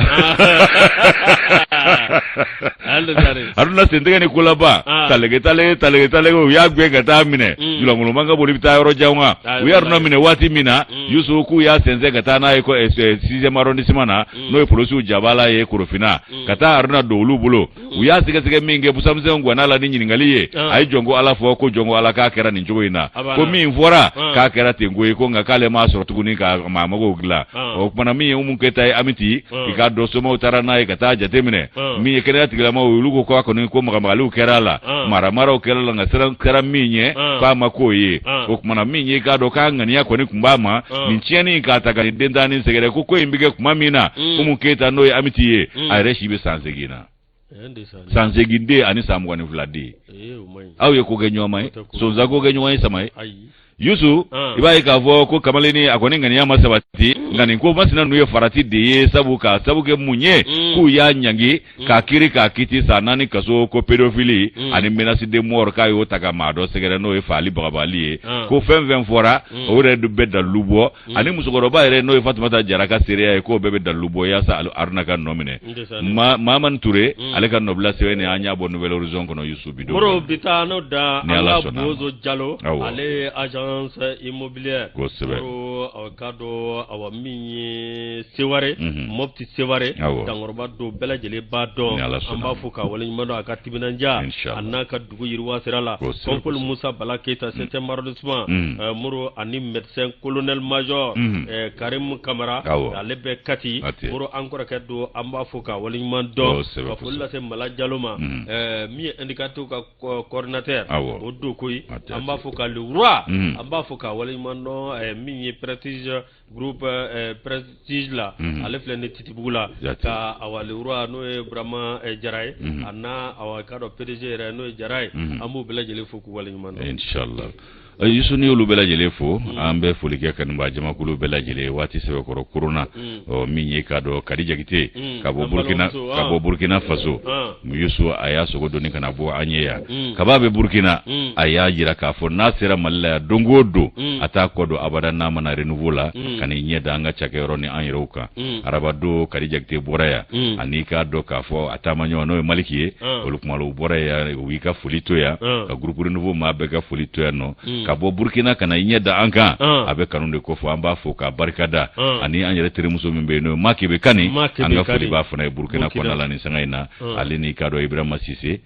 Haruna sentigɛ ni kolaban, talege talege talege talege, u y'a gɛn ka taa minɛ. Julankoloman ka boli bɛ taa yɔrɔ jan wa. U ye Haruna minɛ waati min na, Yusu, k'u y'a sɛnsɛn ka taa n'a ye sixième arrondissement na, n'o ye polisiw jabala ye Korofina, ka taa Haruna don olu bolo. U y'a sɛgɛsɛgɛ min kɛ, busamisɛnw ganna la ni ɲininkali ye. A ye jɔnko Ala fɔ ko jɔnko Ala, k'a kɛra nin cogo in na, ko min fɔra k'a kɛra ten ko ye, ko nka k'ale m'a sɔrɔ tuguni ka maa magow dilan. O kumana min ye Umu Keyita ye, Amiti, i k'a dɔn, somaw taara n'a ye ka taa jateminɛ. Min ye kɛnɛya tigilamaw ye, olu ko k'a kɔni ko magamagaliw kɛra a la, maramaraw kɛra a la, nka siran kɛra min ɲɛ, k'a ma k'o ye. O kumana min ye, i k'a dɔn k'a ŋaniya kɔni tun b'a ma nin tiɲɛni in k'a ta ka nin dentannin sɛgɛrɛ, ko in bɛ kɛ tuma min na, Umu Keyita, n'o ye Amiti ye, a yɛrɛ si bɛ san 8 na. San 8 den ani san 22 den, aw ye ko kɛ ɲɔgɔn ye, sonsan ko kɛ ɲɔgɔn ye sama ye. Yusu, i b'a ye k'a fɔ ko kamalennin a kɔni ŋaniya ma sabati, nka nin ko masina ninnu ye farati de ye, sabu k'a sabu kɛ mun ye, k'u y'a ɲangi k'a kiri k'a kiti san 4 kaso, ko pédophilie ani menace de mort, k'a y'o ta ka maa dɔ sɛgɛrɛ, n'o ye faali bagabagali ye, ko fɛn fɛn fɔra, o yɛrɛ bɛ dalilu bɔ, ani musokɔrɔba yɛrɛ, n'o ye Fatumata Jara ka seereya ye, k'o bɛɛ bɛ dalilu bɔ yaasa Haruna ka nɔ minɛ. Mamani Ture, ale ka nɔbila sɛbɛn nin, an y'a bɔ Nouvel Horizon kɔnɔ, Yusu, bi don. Moro, bi taa n'o da Ni an Ala ka sɔnna. Bozo Jalo, Awɔ. ale ye agent Agence immobilière. Kosɛbɛ. Moro, k'a dɔn, awa, min ye Seware, Mopti Seware, dankɔrɔba don, bɛɛ lajɛlen b'a dɔn. An b'a fo k'a waleɲuman dɔn a ka timinandiya a n'a ka dugu yiriwa sira la. Kɔnpoli Musa Bala Keyita, septième arrondissement, Moro, ani médecin colonel major Karim Kamara, ale bɛ Kati. Moro, an kɔrɔkɛ don, an b'a fo k'a waleɲuman dɔn, ka foli lase Mala Jalo ma, min ye indicateur ka coordinateur, o don koyi. An b'a fo ka le roi, an b'a fo k'a waleɲuman dɔn, min ye Prestige groupe, Prestige la, ale filɛ ni Titibugu la, ka awa le roi, n'o ye Burama Jara ye, a n'a awa k'a dɔn PDG yɛrɛ, n'o ye Jara ye, an b'u bɛɛ lajɛlen fo k'u waleɲuman dɔn. Inshallah. Yusu, n'i y'olu bɛɛ lajɛlen fo, an bɛ foli kɛ kanubaa jamakulu bɛɛ lajɛlen waati sɛbɛkɔrɔ korona. Ɔ, min ye k'a dɔn Kadi Jakite ka bɔ Burukina, ka bɔ Burukina Faso, Yusu, a y'a sogo doni ka na bɔ an ye yan. Kaba bɛ Burukina, a y'a jira k'a fɔ n'a sera Mali la yan don o don, a t'a kɔ don abada n'a ma na Renouveau la ka n'i ɲɛ da an ka cakɛyɔrɔ ni an yɛrɛw kan. Arabadon, Kadi Jakite bɔra yan, ani k'a dɔn k'a fɔ a taama ɲɔgɔn, n'o ye Maliki ye, olu kuma u bɔra yan, u y'i ka foli to yan, ka groupe Renouveau maa bɛɛ ka foli to yan nɔ. Ka bɔ Burukina ka na i ɲɛ da an kan, a bɛ kanu de kofɔ. An b'a fo k'a barikada, ani an yɛrɛ terimuso min bɛ yen, n'o ye Makebe Kani, an ka foli b'a fana ye Burukina kɔnɔna la nin sanga in na, ale ni k'a dɔn Ibrahima Sise.